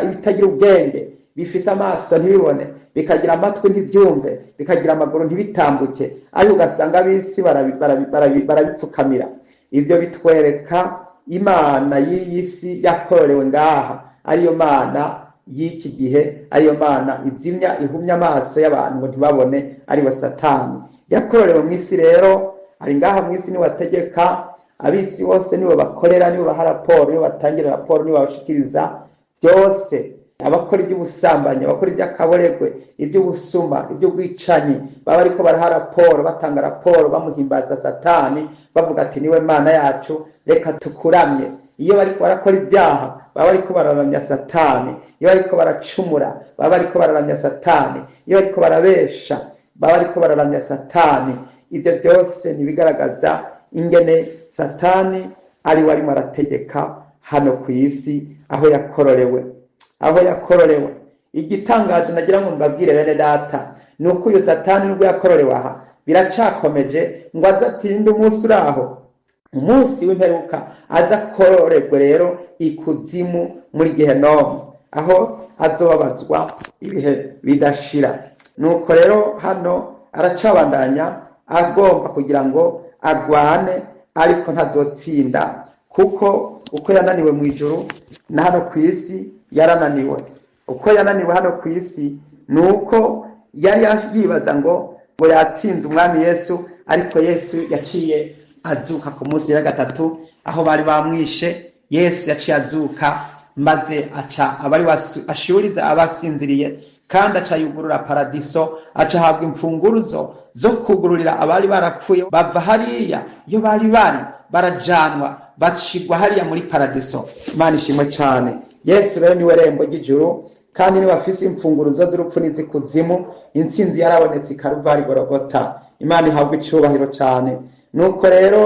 ibitagira ubwenge, bifise amaso ntibibone, bikagira amatwi ntibyumve, bikagira amaguru ntibitambuke, ariko ugasanga ab'isi barabipfukamira. Ibyo bitwereka Imana y'iyi si yakororewe ngaha, ariyo mana y'iki gihe, ariyo mana izimya ihumya amaso y'abantu ngo ntibabone, ariwe Satani. Yakororewe mu isi rero, ari ngaha mu isi, niwe ategeka ab'isi bose, niwe bakorera, niwe baha raporo, niwe batangira raporo, niwe babashikiriza byose. Abakora iby'ubusambanyi, abakora iby'akaboregwe, iby'ubusuma, iby'ubwicanyi, baba ariko baraha raporo, batanga raporo, bamuhimbaza Satani, bavuga ati niwe mana yacu, reka tukuramye. Iyo bariko barakora ibyaha, baba bariko bararamya Satani. Iyo bariko baracumura, baba bariko bararamya Satani. Iyo bariko barabesha, baba bariko bararamya Satani. Ibyo byose nibigaragaza ingene Satani ari we arimo arategeka hano ku isi, aho yakororewe, aho yakororewe. Igitangaje nagira ngo mbabwire bene data, ni uko uyu Satani nubwo yakororewe aha, biracakomeje ngo aze atinde umunsi uri aho, umunsi w'imperuka, aza akororerwe rero ikuzimu muri Gehinomu, aho azobabazwa ibihe bidashira. Nuko rero hano aracabandanya agomba kugira ngo agwane, ariko ntazotsinda, kuko uko yananiwe mu ijuru na hano ku isi yarananiwe. Uko yananiwe hano ku isi ni uko yari yibaza ngo yatsinze umwami Yesu, ariko Yesu yaciye azuka ku munsi wa gatatu, aho bari bamwishe. Yesu yaciye azuka, maze aca abari ashuriza abasinziriye, kandi aca yugurura paradiso, aca ahabwa imfunguruzo zo kugururira abari barapfuye, bava hariya iyo bari bari barajanwa, bacigwa hariya muri paradiso. Imana ishimwe cyane. Yesu rero niwe rembo ry'ijuru, kandi niwe afise imfunguruzo z'urupfu n'iz'ikuzimu. Intsinzi yarabonetse i Karuvari Gologota. Imana ihabwa icubahiro cyane. Nuko rero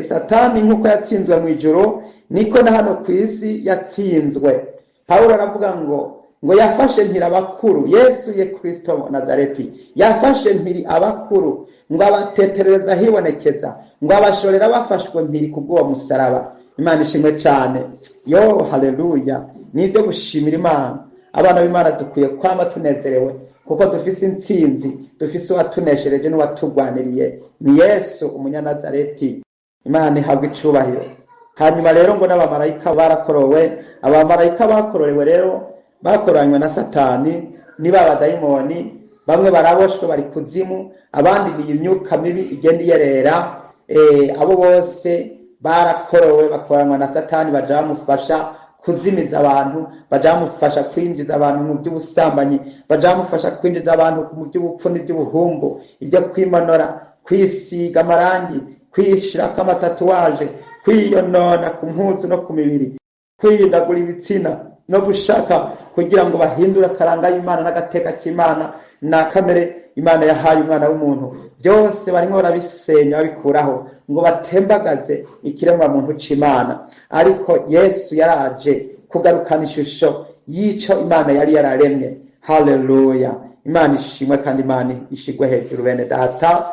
Satani nk'uko yatsinzwe mu ijuru, niko na hano ku isi yatsinzwe. Pawulo aravuga ngo yafashe mpiri abakuru. Yesu ye Kristo Nazareti yafashe mpiri abakuru, ngo abateterereza hibonekeza, ngo abashorera bafashwe mpiri kubw'uwo musaraba. Imana ishimwe cyane. Yo haleluya. Nibyo gushimira Imana. Abana b'Imana dukwiye kwama tunezerewe, kuko dufise intsinzi, dufise uwatuneshereje n'uwatugwaniriye, ni Yesu umunyanazareti. Imana ihabwa icubahiro. Hanyuma rero ngo n'abamarayika barakorowe. Abamarayika bakororewe rero bakoranywe na Satani, ni babadayimoni, bamwe baraboshwe bari kuzimu, abandi ni imyuka mibi igenda iyerera. Abo bose barakorowe bakoranywa na Satani, baja bamufasha kuzimiza abantu, baja bamufasha kwinjiza abantu mu by'ubusambanyi, baja bamufasha kwinjiza abantu mu by'ubupfu n'iby'ubuhumbu, ibyo kwimanora, kwisiga amarangi, kwishirako amatatuwaje, kwiyonona ku mpuzu no ku mibiri, kwiyindagura ibitsina no gushaka kugira ngo bahindure akaranga y'Imana n'agateka k'Imana na kamere Imana yahaye umwana w'umuntu. Byose barimo barabisenya babikuraho ngo batembagaze ikiremwa muntu c'Imana. Ariko Yesu yaraje kugarukana ishusho y'ico Imana yari yararemye. Haleluya. Imana ishimwe kandi Imana ishigwe hejuru bene data.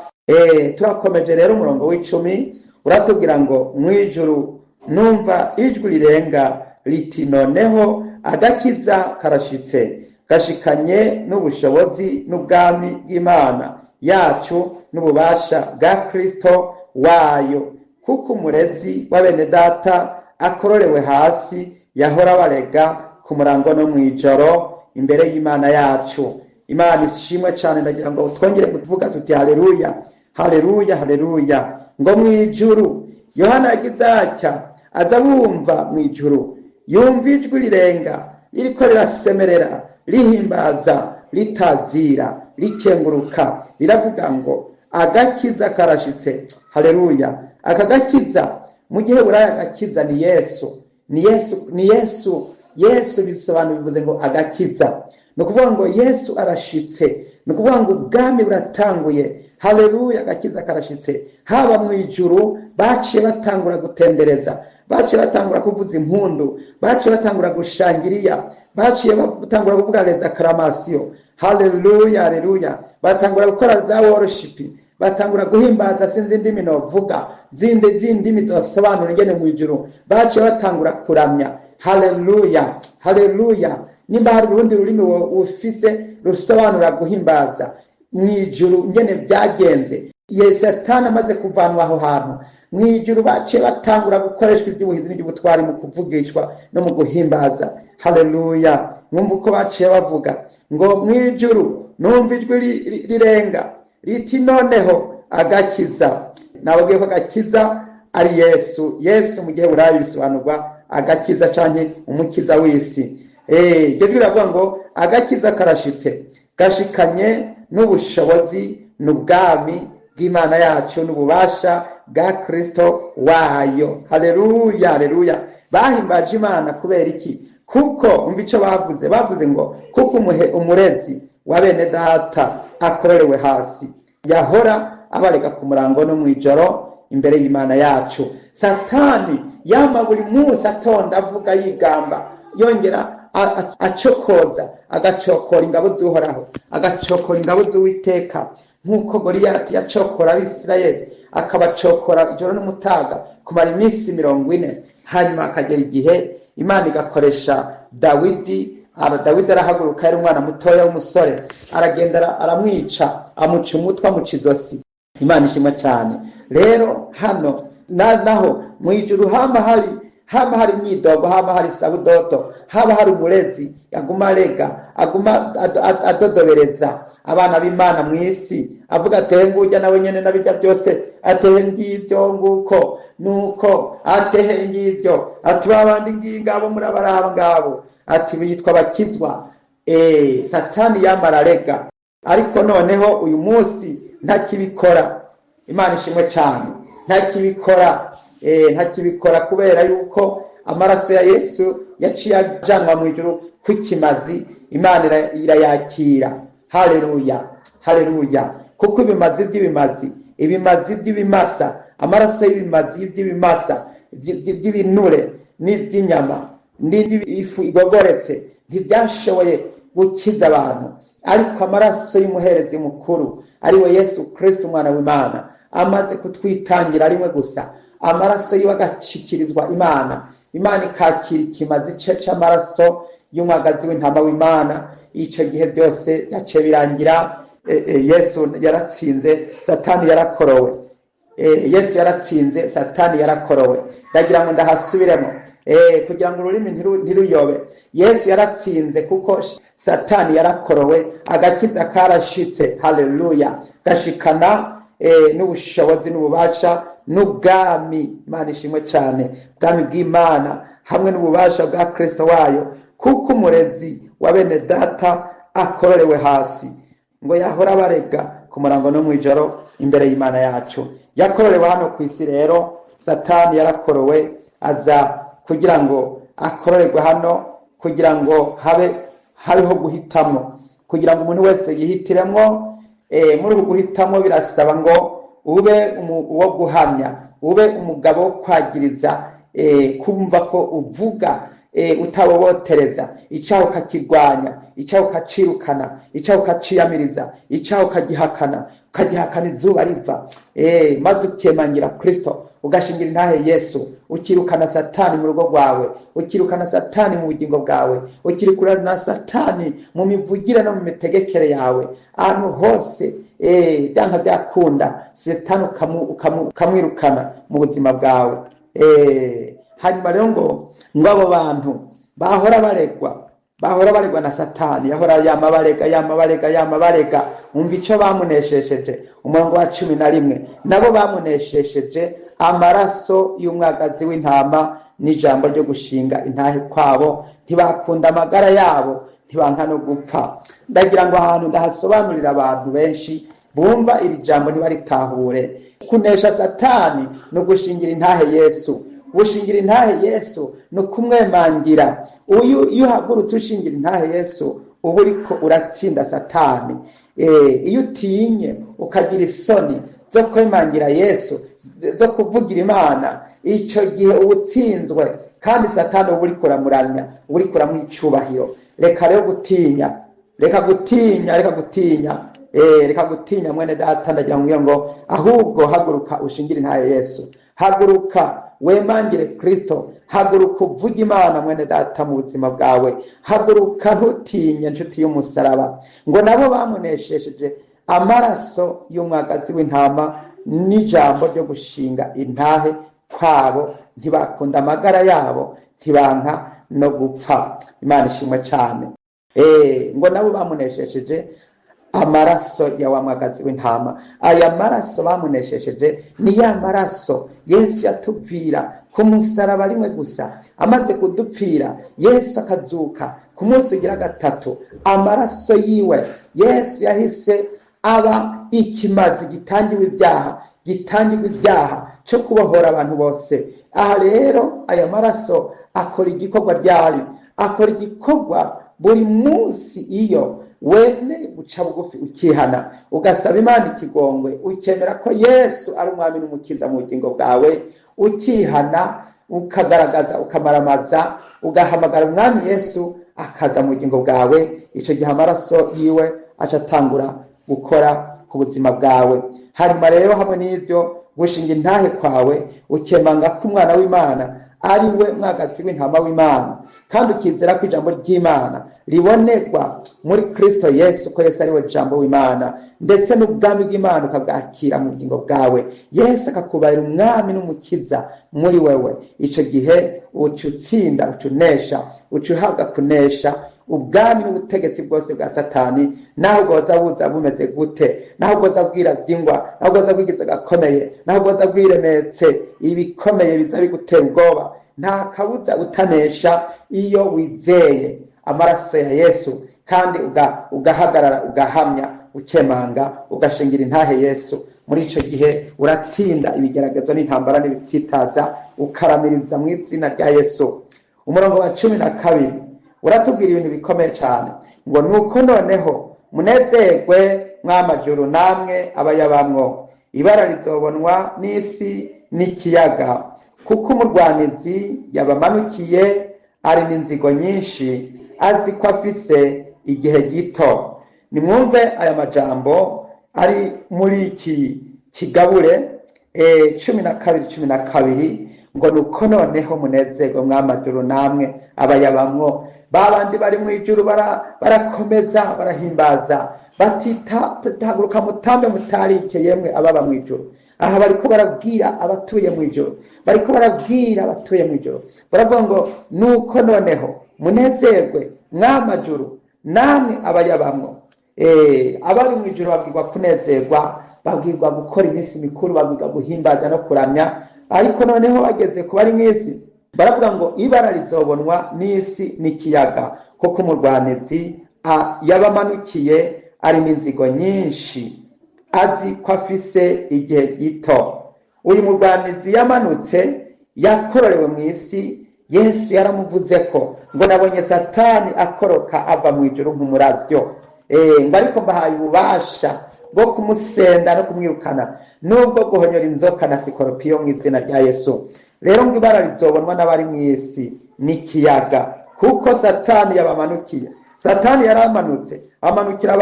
Turakomeje rero umurongo w'icumi uratubwira ngo mwijuru numva ijwi rirenga riti noneho agakiza karashitse, gashikanye n'ubushobozi n'ubwami bw'Imana yacu n'ububasha bwa Kristo wayo, kuko umurezi wa bene data akororewe hasi, yahora barega ku murango no mwijoro imbere y'Imana yacu. Imana ishimwe cyane. Ndagira ngo twongere kuvuga tuti haleluya, haleluya, haleluya. Ngo mwijuru Yohana yagize atya, aza bumva mwijuru, yumva ijwi rirenga ririko rirasemerera, rihimbaza, ritazira, rikenguruka, riravuga ngo agakiza karashitse. Haleluya. Aka gakiza mu gihe buraya agakiza ni Yesu, ni Yesu, ni Yesu Yesu bisobanura, bivuze ngo agakiza. Ni ukuvuga ngo Yesu arashitse, ni ukuvuga ngo ubwami buratanguye. Haleluya, agakiza karashitse. Haba mu ijuru baciye batangura gutendereza, baciye batangura kuvuza impundu, baciye batangura gushangiriya, baciye batangura kuvuga reza karamasiyo. Haleluya, haleluya. Batangura gukora za worship, batangura guhimbaza, sinzi indimi novuga, zindi z'indimi zosobanura ingene mu ijuru baciye batangura kuramya. Haleluya, haleluya. Nimba hari urundi rurimi ufise rusobanura guhimbaza mu ijuru ingene byagenze, ye Satani amaze kuvanwa aho hantu mu ijuru, baciye batangura gukoreshwa iby'ubuhizi n'iby'ubutwari mu kuvugishwa no mu guhimbaza. Haleluya. Mwumva uko baciye bavuga ngo mu ijuru numva ijwi rirenga riti noneho agakiza. Nababwiye ko agakiza ari Yesu. Yesu mu gihe burayi bisobanurwa agakiza canke umukiza w'isi. Iryo jwi riravuga ngo agakiza karashitse, gashikanye n'ubushobozi n'ubwami bw'Imana yacu n'ububasha bwa Kristo wayo. Haleluya, haleluya. Bahimbaje Imana kubera iki? Kuko umva ico bavuze, bavuze ngo kuko umurezi wa bene data akorerewe hasi, yahora abarega ku murango no mw'ijoro imbere y'Imana yacu. Satani yama buri munsi atonda avuga yigamba, yongera acokoza, agacokora ingabo z'Uhoraho, agacokora ingabo z'Uwiteka, nk'uko Goliyati yacokora Abisirayeli, akabacokora ijoro n'umutaga kumara iminsi 40. Hanyuma akagera igihe Imana igakoresha Dawidi. Dawidi arahaguruka, yari umwana mutoya w'umusore, aragenda aramwica, amuca umutwe, amuca izosi. Imana ishimwe cyane. Rero hano naho mu ijuru hama hari imyidogo, hama hari sabudodo, haba hari umurezi aguma arega, aguma adodobereza abana b'Imana mu isi, avuga ati ngujya nawe nyene nabijya byose, atehe ngibyo nguko nuko, atehe ngibyo, ati babandi ngingabo murabaraba ngabo, ati bitwa bakizwa. Satani yamararega, ariko noneho uyu munsi ntakibikora. Imana ishimwe cyane, ntakibikora. Ntakibikora kubera yuko amaraso ya Yesu yaciye ajanwa mu ijuru kw'ikimazi, Imana irayakira. Haleluya, haleluya. Kuko ibimazi by'ibimazi, ibimazi by'ibimasa, amaraso y'ibimazi by'ibimasa, by'ibinure n'iby'inyama n'iby'ifu igogoretse ntibyashoboye gukiza abantu, ariko amaraso y'umuherezi mukuru ari we Yesu Kristo umwana w'Imana amaze kutwitangira rimwe gusa, amaraso yiwe agashikirizwa Imana, Imana ikakira ikimazi c'amaraso y'umwagazi w'intama w'Imana. Ico gihe byose byaciye birangira. Yesu yaratsinze, Satani yarakorowe. Yesu yaratsinze, Satani yarakorowe. Ndagira ngo ndahasubiremo, kugira ngo ururimi ntiruyobe. Yesu yaratsinze kuko Satani yarakorowe, agakiza karashitse. Haleluya. Gashikana n'ubushobozi n'ububasha n'ubwami. Imana ishimwe cyane, ubwami bw'Imana hamwe n'ububasha bwa Kristo wayo, kuko umurezi wa bene data akororewe hasi, ngo yahora abarega ku murango no mw'ijoro imbere y'Imana yacu. Yakororewe hano ku isi. Rero Satani yarakorowe, aza kugira ngo akororerwe hano, kugira ngo habeho guhitamwo, kugira ngo umuntu wese yihitiremwo. Muri ubu guhitamwo birasaba ngo ube uwo guhamya, ube umugabo wo kwagiriza, kumva ko uvuga utabobotereza, icyaha ukakirwanya, icyaha ukacirukana, icyaha ukaciyamiriza, icyaha ukagihakana, ukagihakana izuba riva, maze ukemangira Kristo, ugashingira intahe Yesu, ukirukana Satani mu rugo rwawe, ukirukana Satani mu bugingo bwawe, ukirukana Satani mu mivugire no mu mitegekere yawe, ahantu hose byanka byakunda Satani ukamwirukana mu buzima bwawe. Hanyuma rero ngo abo bantu bahora baregwa na Satani, yahora yamabarega yamabarega yamabarega. Umva ico bamuneshesheje, umurongo wa 11, nabo bamuneshesheje amaraso y'umwagazi w'intama n'ijambo ryo gushinga intahe kwabo, ntibakunda amagara yabo, ntibanka no gupfa. Ndagira ngo ahantu ndahasobanurira abantu benshi bumva iri jambo ntibaritahure. Kunesha Satani no gushingira intahe Yesu. Gushingira intahe Yesu ni ukumwemangira. Uyu iyo uhagurutse ushingira intahe Yesu, uba uriko uratsinda Satani. Iyo utinye ukagira isoni zo kwemangira Yesu, zo kuvugira Imana, icyo gihe uba utsinzwe, kandi Satani uba uriko uramuramya, uba uriko uramuha icubahiro. Reka rero gutinya, reka gutinya, reka gutinya. Reka gutinya mwene data, ndagira ngo ngo ahubwo haguruka ushingire intahe Yesu, haguruka wemangire Kristo, haguruka uvuge Imana mwene data mu buzima bwawe, haguruka ntutinye nshuti y'umusaraba. Ngo nabo bamuneshesheje amaraso y'umwagazi w'intama n'ijambo ryo gushinga intahe kwabo, ntibakunda amagara yabo, ntibanka no gupfa. Imana ishimwe cyane. Ngo nabo bamuneshesheje amaraso ya wa mwagazi w'intama. Aya maraso bamuneshesheje ni ya maraso Yesu yatupfira ku musaraba rimwe gusa. Amaze kudupfira Yesu akazuka ku munsi ugira gatatu, amaraso yiwe Yesu yahise aba ikimazi gitangiwe ibyaha, gitangiwe ibyaha cyo kubohora abantu bose. Aha rero aya maraso akora igikorwa ryari? Akora igikorwa buri munsi iyo wemeye guca bugufi ukihana, ugasaba Imana ikigongwe, ukemera ko Yesu ari umwami n'umukiza mu bugingo bwawe, ukihana, ukagaragaza, ukamaramaza, ugahamagara umwami Yesu akaza mu bugingo bwawe. Icyo gihe amaraso yiwe aca atangura gukora ku buzima bwawe. Hanyuma rero hamwe n'ibyo gushinga intahe kwawe, ukemanga ko umwana w'Imana ari we mwagazi w'intama w'Imana, kandi ukizera ko ijambo ry'Imana ribonerwa muri Kristo Yesu, ko Yesu ari we jambo w'Imana, ndetse n'ubwami bw'Imana ukabwakira mu bugingo bwawe, Yesu akakubarira umwami n'umukiza muri wewe. Icyo gihe uca utsinda, uca unesha, uca uhabwa kunesha ubwami n'ubutegetsi bwose bwa Satani, naho bwoza buza bumeze gute, naho bwoza bwira byingwa, naho bwoza bwigize gakomeye, naho bwoza bwiremetse ibikomeye biza bigutera ubwoba, nta kabuza utanesha iyo wizeye amaraso ya Yesu, kandi ugahagarara, ugahamya, ukemanga, ugashingira intahe Yesu. Muri ico gihe uratsinda ibigeragezo n'intambara n'ibitsitaza, ukaramiriza mu izina rya Yesu. Umurongo wa 12 uratubwira ibintu bikomeye cyane, ngo nuko noneho munezerwe mw'amajuru namwe abayabamwo, ibara rizobonwa n'isi n'ikiyaga, kuko umurwanizi yabamanukiye ari n'inzigo nyinshi, azi ko afise igihe gito. Nimwumve aya majambo ari muri iki kigabure 12:12, ngo nuko noneho munezerwe mw'amajuru namwe abayabamwo. Babandi bari mu ijuru barakomeza, barahimbaza, batitahaguruka mutambe mutarike yemwe ababa mu ijuru. Aha bariko barabwira abatuye mu ijuru, bariko barabwira abatuye mu ijuru, baravuga ngo nuko noneho munezerwe mw'amajuru namwe abayabamwo. Abari mu ijuru babwirwa kunezerwa, babwirwa gukora iminsi mikuru, babwirwa guhimbaza no kuramya. Ariko noneho bageze ku bari mw'isi baravuga ngo ibara rizobonwa n'isi n'ikiyaga, kuko umurwanizi yabamanukiye ari n'inzigo nyinshi, azi ko afise igihe gito. Uyu murwanizi yamanutse yakororewe mu isi, Yesu yaramuvuze ko ngo nabonye Satani akoroka ava mu ijuru nk'umuravyo. Ngo ariko mbahaye ububasha bwo kumusenda no kumwirukana, nubwo guhonyora inzoka na sikoropiyo mu izina rya Yesu. Rero ngo ibara rizobonwa n'abari mu isi n'ikiyaga, kuko Satani yabamanukiye. Satani yaramanutse amanukira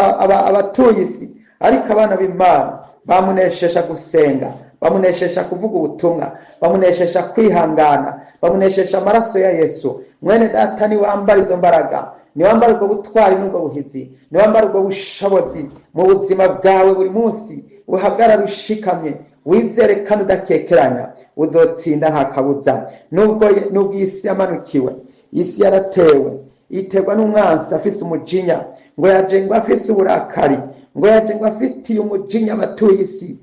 abatuye isi, ariko abana b'Imana bamuneshesha gusenga, bamuneshesha kuvuga ubutumwa, bamuneshesha kwihangana, bamuneshesha amaraso ya Yesu. Mwene data, niwambara izo mbaraga, niwambara ubwo butwari n'ubwo buhizi, niwambara ubwo bushobozi mu buzima bwawe buri munsi, uhagarara ushikamye, wizere kandi udakekeranya, uzotsinda nta kabuza. Nubwo isi yamanukiwe, isi yaratewe, iterwa n'umwansi afise umujinya, ngo yaje ngo afise uburakari, ngo yaje ngo afitiye umujinya abatuye isi,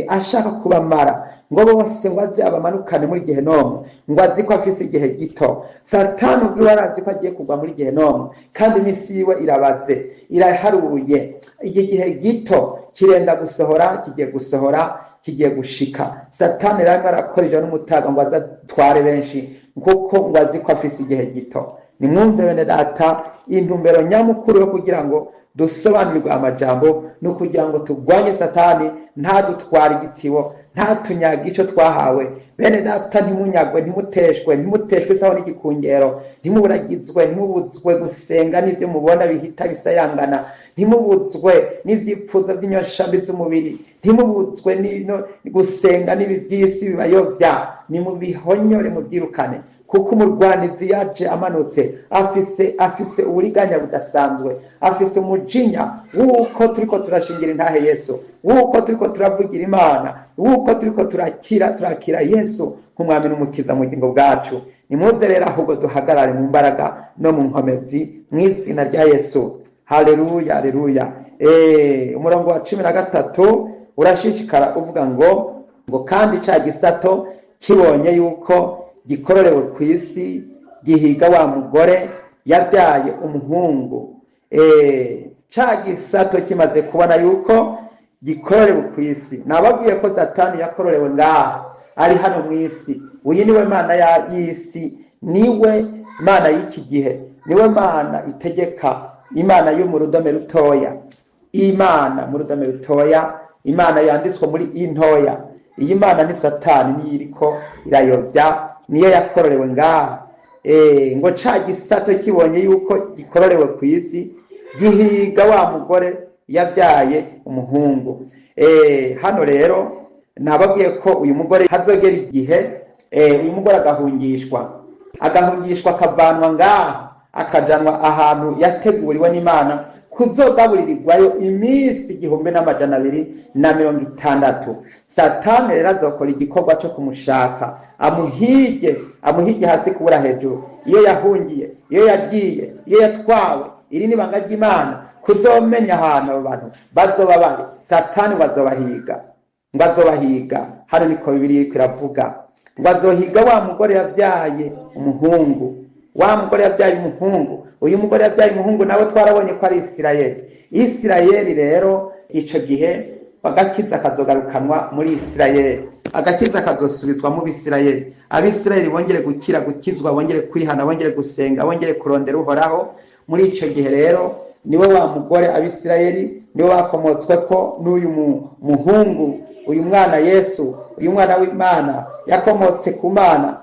ashaka kubamara, ngo bose ngo aze abamanukane muri gehenomu, ngo azi ko afise igihe gito. Satani ubwiwe arazi ko agiye kugwa muri gehenomu, kandi iminsi yiwe irabaze, iraharuye. Iki gihe gito kirenda gusohora, kigiye gusohora, kigiye gushika. Satani rero arakora ijoro n'umutaga ngo azatware benshi, kuko ngo azi ko afise igihe gito. Nimwumve bene data, intumbero nyamukuru yo kugira ngo dusobanurirwe amajambo ni ukugira ngo turwanye Satani, ntadutware igitsibo, ntatunyage ico twahawe. Bene data, ntimunyagwe, ntimuteshwe, ntimuteshwe isaho n'igikungero, ntimuburagizwe, ntimubuzwe gusenga n'ivyo mubona bihita bisayangana, ntimubuzwe n'ivyipfuzo by'inyoshambi z'umubiri, ntimubuzwe gusenga n'ibi by'isi bibayovya. Nimubihonyore, mubyirukane, kuko umurwanizi yaje amanutse afise uburiganya budasanzwe, afise umujinya w'uko turiko turashingira intahe Yesu, w'uko turiko turavugira Imana, w'uko turiko turakira Yesu nk'umwami n'umukiza mu bugingo bwacu. Nimuze rero ahubwo duhagarare mu mbaraga no mu nkomezi mu izina rya Yesu. Haleluya, haleluya. Umurongo wa 13 urashishikara uvuga ngo kandi ca gisato kibonye yuko gikororewe ku isi, gihiga wa mugore yabyaye umuhungu. Ca gisato kimaze kubona yuko gikororewe ku isi. Nababwiye ko Satani yakororewe ngaha, ari hano mu isi. Uyu niwe mana y'isi, niwe mana y'iki gihe, niwe mana itegeka, Imana yo mu rudome rutoya, Imana mu rudome rutoya, Imana yanditswe muri intoya. Iyi mana ni Satani, niyo iriko irayobya, niyo yakororewe ngaha. Ngo ca gisato kibonye yuko gikororewe ku isi, gihiga wa mugore yabyaye umuhungu. Hano rero nababwiye ko uyu mugore hazogera igihe uyu mugore agahungishwa akavanwa ngaha, akajanwa ahantu yateguriwe n'Imana kuzogaburirirwayo iminsi 1260. Satani rero azokora igikorwa cyo kumushaka, amuhige hasi kubura hejuru, iyo yahungiye, iyo yagiye, iyo yatwawe. Iri ni banga ry'Imana, kuzomenya ahantu abo bantu bazoba bari. Satani bazobahiga, ngo azobahiga. Hano niko Bibiliya iriko iravuga, ngo azohiga wa mugore yabyaye umuhungu, wa mugore yabyaye umuhungu. Uyu mugore yabyaye umuhungu nawe twarabonye ko ari Isirayeli. Isirayeli rero ico gihe agakiza kazogarukanwa muri Isirayeli, agakiza kazosubizwa mu Bisirayeli. Abisirayeli bongere gukira, gukizwa, bongere kwihana, bongere gusenga, bongere kurondera Uhoraho. Muri ico gihe rero niwe wa mugore Abisirayeli, niwe wakomotswe ko n'uyu muhungu, uyu mwana Yesu, uyu mwana w'Imana yakomotse ku Mana,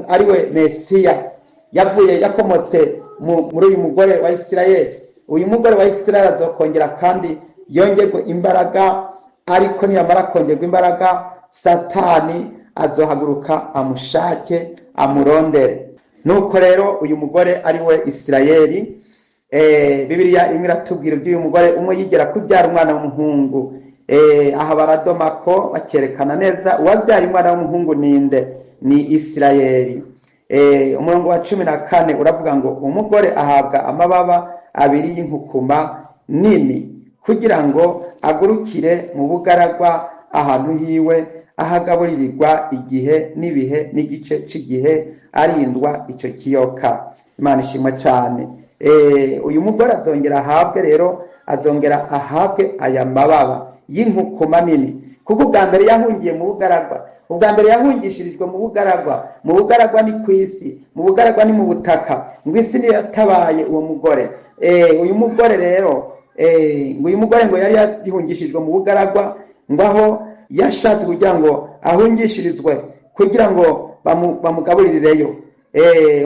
ariwe Mesiya, yavuye yakomotse muri uyu mugore wa Isirayeli. Uyu mugore wa Isirayeli azokongera kandi yongerwe imbaraga, ariko niyamara kongerwa imbaraga, Satani azohaguruka amushake, amurondere. Nuko rero uyu mugore ariwe Isirayeli, Bibiliya imwe iratubwira iby'uyu mugore umwe yigera kubyara umwana w'umuhungu. Aha baradoma ko bakerekana neza uwabyara umwana w'umuhungu ninde, ni Isirayeli. Umurongo wa 14 uravuga ngo umugore ahabwa amababa abiri y'inkukuma nini, kugira ngo agurukire mu bugaragwa ahantu hiwe, ahagaburirirwa igihe n'ibihe n'igice c'igihe, arindwa ico kiyoka. Imana ishimwe cyane. Uyu mugore azongera ahabwe rero, azongera ahabwe aya mababa y'inkukuma nini, kuko ubwa mbere yahungiye mu bugaragwa, ubwa mbere yahungishirijwe mu bugaragwa. Mu bugaragwa ni ku isi, mu bugaragwa ni mu butaka, ngo isi niyo yatabaye uwo mugore. Uyu mugore rero, ngo uyu mugore ngo yari yahungishirijwe mu bugaragwa, ngo aho yashatse kugira ngo ahungishirizwe kugira ngo bamugaburireyo.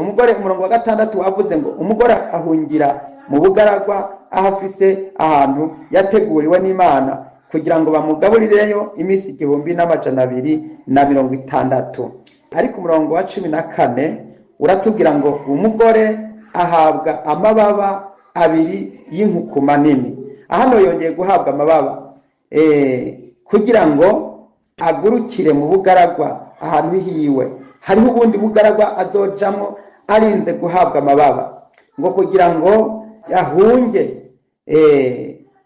Umugore, umurongo wa 6 wavuze ngo umugore ahungira mu bugaragwa aho afise ahantu yateguriwe n'Imana kugira ngo bamugaburireyo iminsi 1260. Ariko umurongo wa 14 uratubwira ngo umugore ahabwa amababa abiri y'inkukuma nini. Hano yongeye guhabwa amababa kugira ngo agurukire mu bugaragwa ahantu hiwe. Hariho ubundi bugaragwa azojamwo arinze guhabwa amababa, ngo kugira ngo ahunge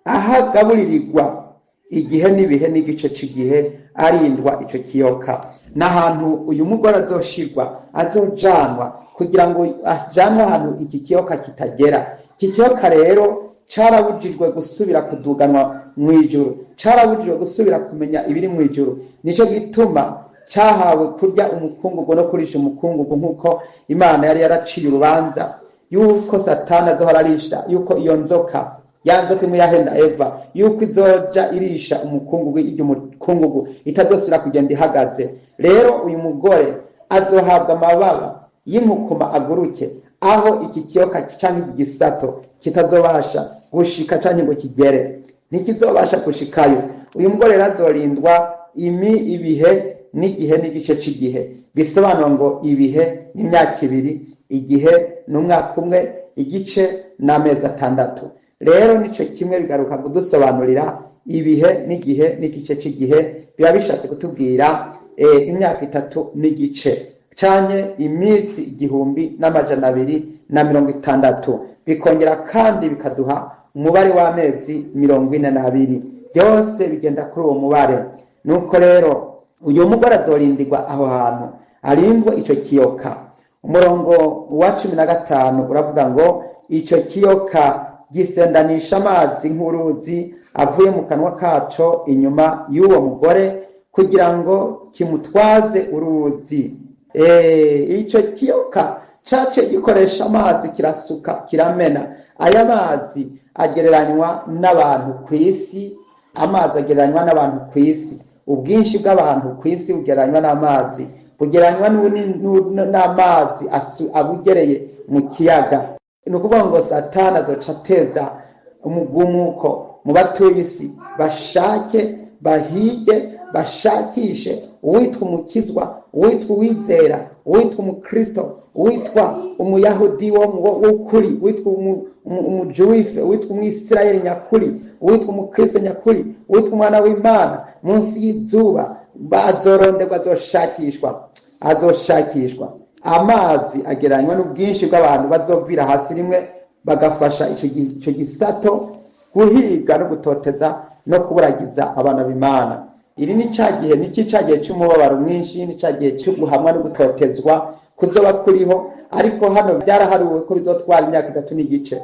ahagaburirirwa igihe n'ibihe n'igice c'igihe, arindwa ico kiyoka. N'ahantu uyu mugore azoshirwa, azojanwa kugira ngo ajanwe ahantu iki kiyoka kitagera. Iki kiyoka rero Carabujijwe gusubira kuduganwa mu ijuru, carabujijwe gusubira kumenya ibiri mu ijuru. Nico gituma cyahawe kurya umukungugu no kurisha umukungugu, nk'uko Imana yari yaraciye urubanza yuko Satani azohora arisha, yuko iyo nzoka, ya nzoka imwe yahenda Eva, yuko izoja irisha umukungugu, irya umukungugu, itazosubira kugenda ihagaze. Rero uyu mugore azohabwa amababa y'inkukuma aguruke, aho iki kiyoka canke iki gisato kitazobasha gushika canke ngo kigere, ntikizobasha gushikayo. Uyu mugore rero azorindwa ibihe n'igihe n'igice c'igihe. Bisobanura ngo ibihe ni imyaka 2, igihe ni umwaka 1, igice n'amezi 6. Rero nico kimwe bigaruka kudusobanurira ibihe n'igihe n'igice c'igihe, biba bishatse kutubwira imyaka 3 n'igice canke iminsi 1260. Bikongera kandi bikaduha umubare w'amezi 42. Byose bigenda kuri uwo mubare. Nuko rero uyu mugore azorindirwa aho hantu, arindwe ico kiyoka. Umurongo wa 15 uravuga ngo ico kiyoka gisendanisha amazi nk'uruzi avuye mu kanwa kaco inyuma y'uwo mugore, kugira ngo kimutwaze uruzi. Ico kiyoka cace gikoresha amazi, kirasuka kiramena. Aya mazi agereranywa n'abantu kw'isi, amazi agereranywa n'abantu kw'isi. Ubwinshi bw'abantu kw'isi bugereranywa n'amazi, bugereranywa n'amazi abugereye mu kiyaga. Ni ukuvuga ngo Satani azoca ateza umugumuko mu batuye isi, bashake, bahige, bashakishe uwitwa umukizwa, uwitwa uwizera, uwitwa umukristo, uwitwa umuyahudi w'ukuri, uwitwa umujuife, uwitwa umwisirayeli nyakuri, uwitwa umukristo nyakuri, uwitwa umwana w'Imana munsi y'izuba. Bazoronderwa, azoshakishwa, azoshakishwa. Amazi agereranywa n'ubwinshi bw'abantu bazovira hasi rimwe, bagafasha ico gisato guhiga no gutoteza no kuburagiza abana b'Imana. Iri ni ca gihe, ni ca gihe c'umubabaro mwinshi, ni ca gihe cyo guhamwa no gutotezwa kuzoba kuriho. Ariko hano byaraharuwe ko bizotwara imyaka 3 n'igice.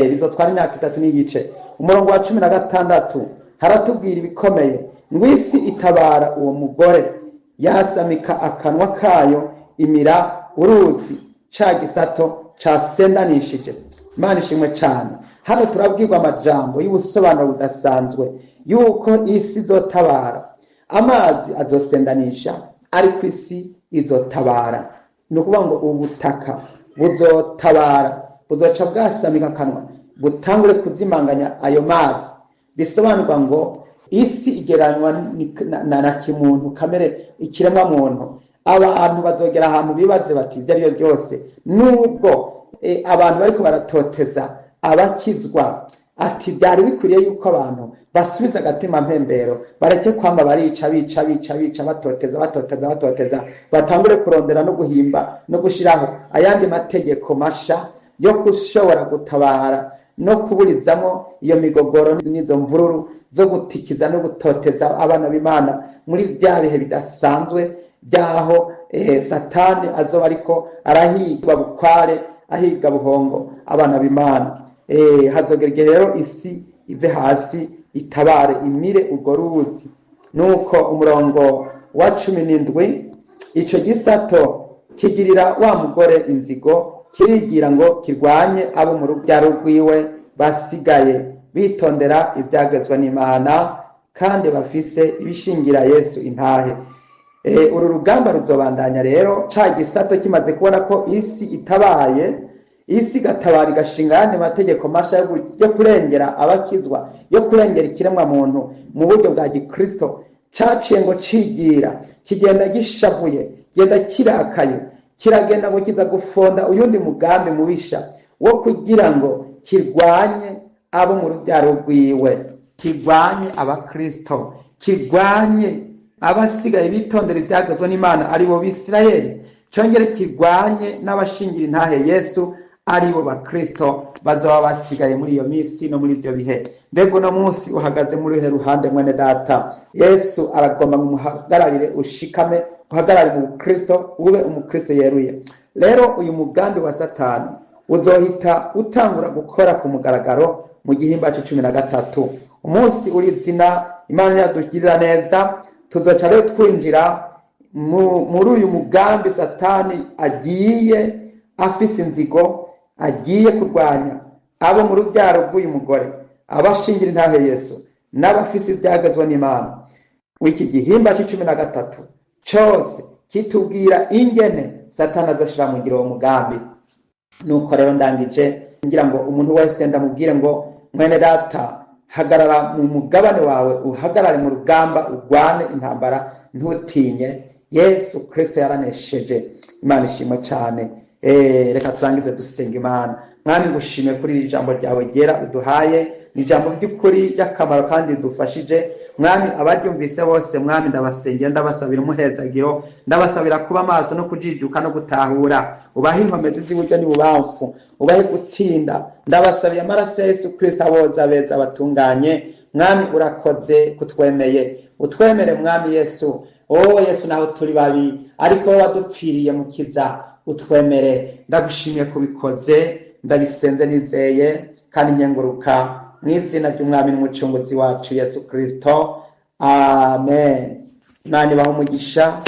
Bizotwara imyaka 3 n'igice. Umurongo wa 16 haratubwira ibikomeye ngo isi itabara uwo mugore, yasamika akanwa kayo imira uruzi ca gisato casendanishije. Imana ishimwe cane. Hano turabwirwa amajambo y'ubusobanuro budasanzwe yuko isi izotabara. Amazi azosendanisha, ariko isi izotabara. Ni ukuvuga ngo ubutaka buzotabara, buzoca bwasamika akanwa, butangure kuzimanganya ayo mazi. Bisobanurwa ngo isi igereranywa na kimuntu, kamere, ikiremwa muntu. Abantu bazogera ahantu bibaze bati ibyo ari byo byose, nubwo abantu bariko baratoteza abakizwa, ati byari bikwiriye yuko abantu basubiza agatima mpembero, bareke kwamba barica, bica, bica, bica, batoteza, batoteza, batoteza, batangure kurondera no guhimba no gushiraho ayandi mategeko masha yo gushobora gutabara no kuburizamo iyo migogoro n'izo mvururu zo gutikiza no gutoteza abana b'Imana muri bya bihe bidasanzwe byaho Satani azoba ariko arahigwa bukware, ahiga buhongo abana b'Imana. Hazogera igihe rero isi ive hasi itabare imire urwo ruzi. Nuko umurongo wa 17, ico gisato kigirira wa mugore inzigo, kirigira ngo kirwanye abo mu rubyaro rwiwe basigaye bitondera ibyagezwe n'Imana kandi bafise ibishingira Yesu intahe. Uru rugamba ruzobandanya rero ca gisato kimaze kubona ko isi itabaye, isi igatabara igashinga ayandi mategeko masha yo kurengera abakizwa, yo kurengera ikiremwa muntu mu buryo bwa gikristo. Caciye ngo cigira, kigenda gishavuye, kigenda kirakaye, kiragenda ngo kiza gufonda uyundi mugambi mubisha wo kugira ngo kirwanye abo mu rubyaro rwiwe, kirwanye abakristo, kirwanye abasigaye bitondera ibyagezwe n'Imana ari bo Bisirayeli, congere kirwanye n'abashingira intahe Yesu ari bo bakristo bazoba basigaye muri iyo misi no muri ibyo bihe. Mbega uno munsi uhagaze muri uruhe ruhande mwene data? Yesu aragomba ngo umuhagararire, ushikame, uhagarare mu Kristo, ube umukristo yeruye. Rero uyu mugambi wa Satani Uzohita utangura gukora ku mugaragaro mu gihimba c'13. Umunsi urizina Imana yadugirira neza, tuzoca rero twinjira muri uyu mugambi Satani agiye afise inzigo, agiye kurwanya abo mu rubyaro rw'uyu mugore, abashingira intahe Yesu n'abafise ibyagezwe n'Imana. Iki gihimba c'13 cose kitubwira ingene Satani azoshira mu ngiro uwo mugambi. Nuko rero ndangije ngira ngo umuntu wese ndamubwire ngo mwene data, hagarara mu mugabane wawe, uhagarare mu rugamba, urwane intambara, ntutinye. Yesu Kristo yaranesheje. Imana ishimwe cyane. Reka turangize dusenga Imana. Mwami, ngushime kuri iri jambo ryawe ryera uduhaye, ni ijambo ry'ukuri ry'akamaro kandi ridufashije. Mwami, abaryumvise bose, Mwami, ndabasengera, ndabasabira umuhezagiro, ndabasabira kuba maso no kujijuka no gutahura. Ubahe inkomezi z'iburyo n'ibubamfu, ubahe gutsinda. Ndabasabiye amaraso ya Yesu Kristo aboza abeza abatunganye. Mwami, urakoze kutwemeye, utwemere Mwami Yesu. O Yesu, naho turi babi, ariko wowe wadupfiriye mukiza, utwemere. Ndagushimiye kubikoze, ndabisenze nizeye kandi nyenguruka mu izina ry'Umwami n'Umucunguzi wacu Yesu Kristo, amen. Imana ibahe umugisha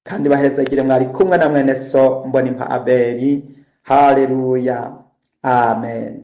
kandi bahezagire. Mwari kumwe na mwene so Mbonimpa Abeli. Haleluya, amen.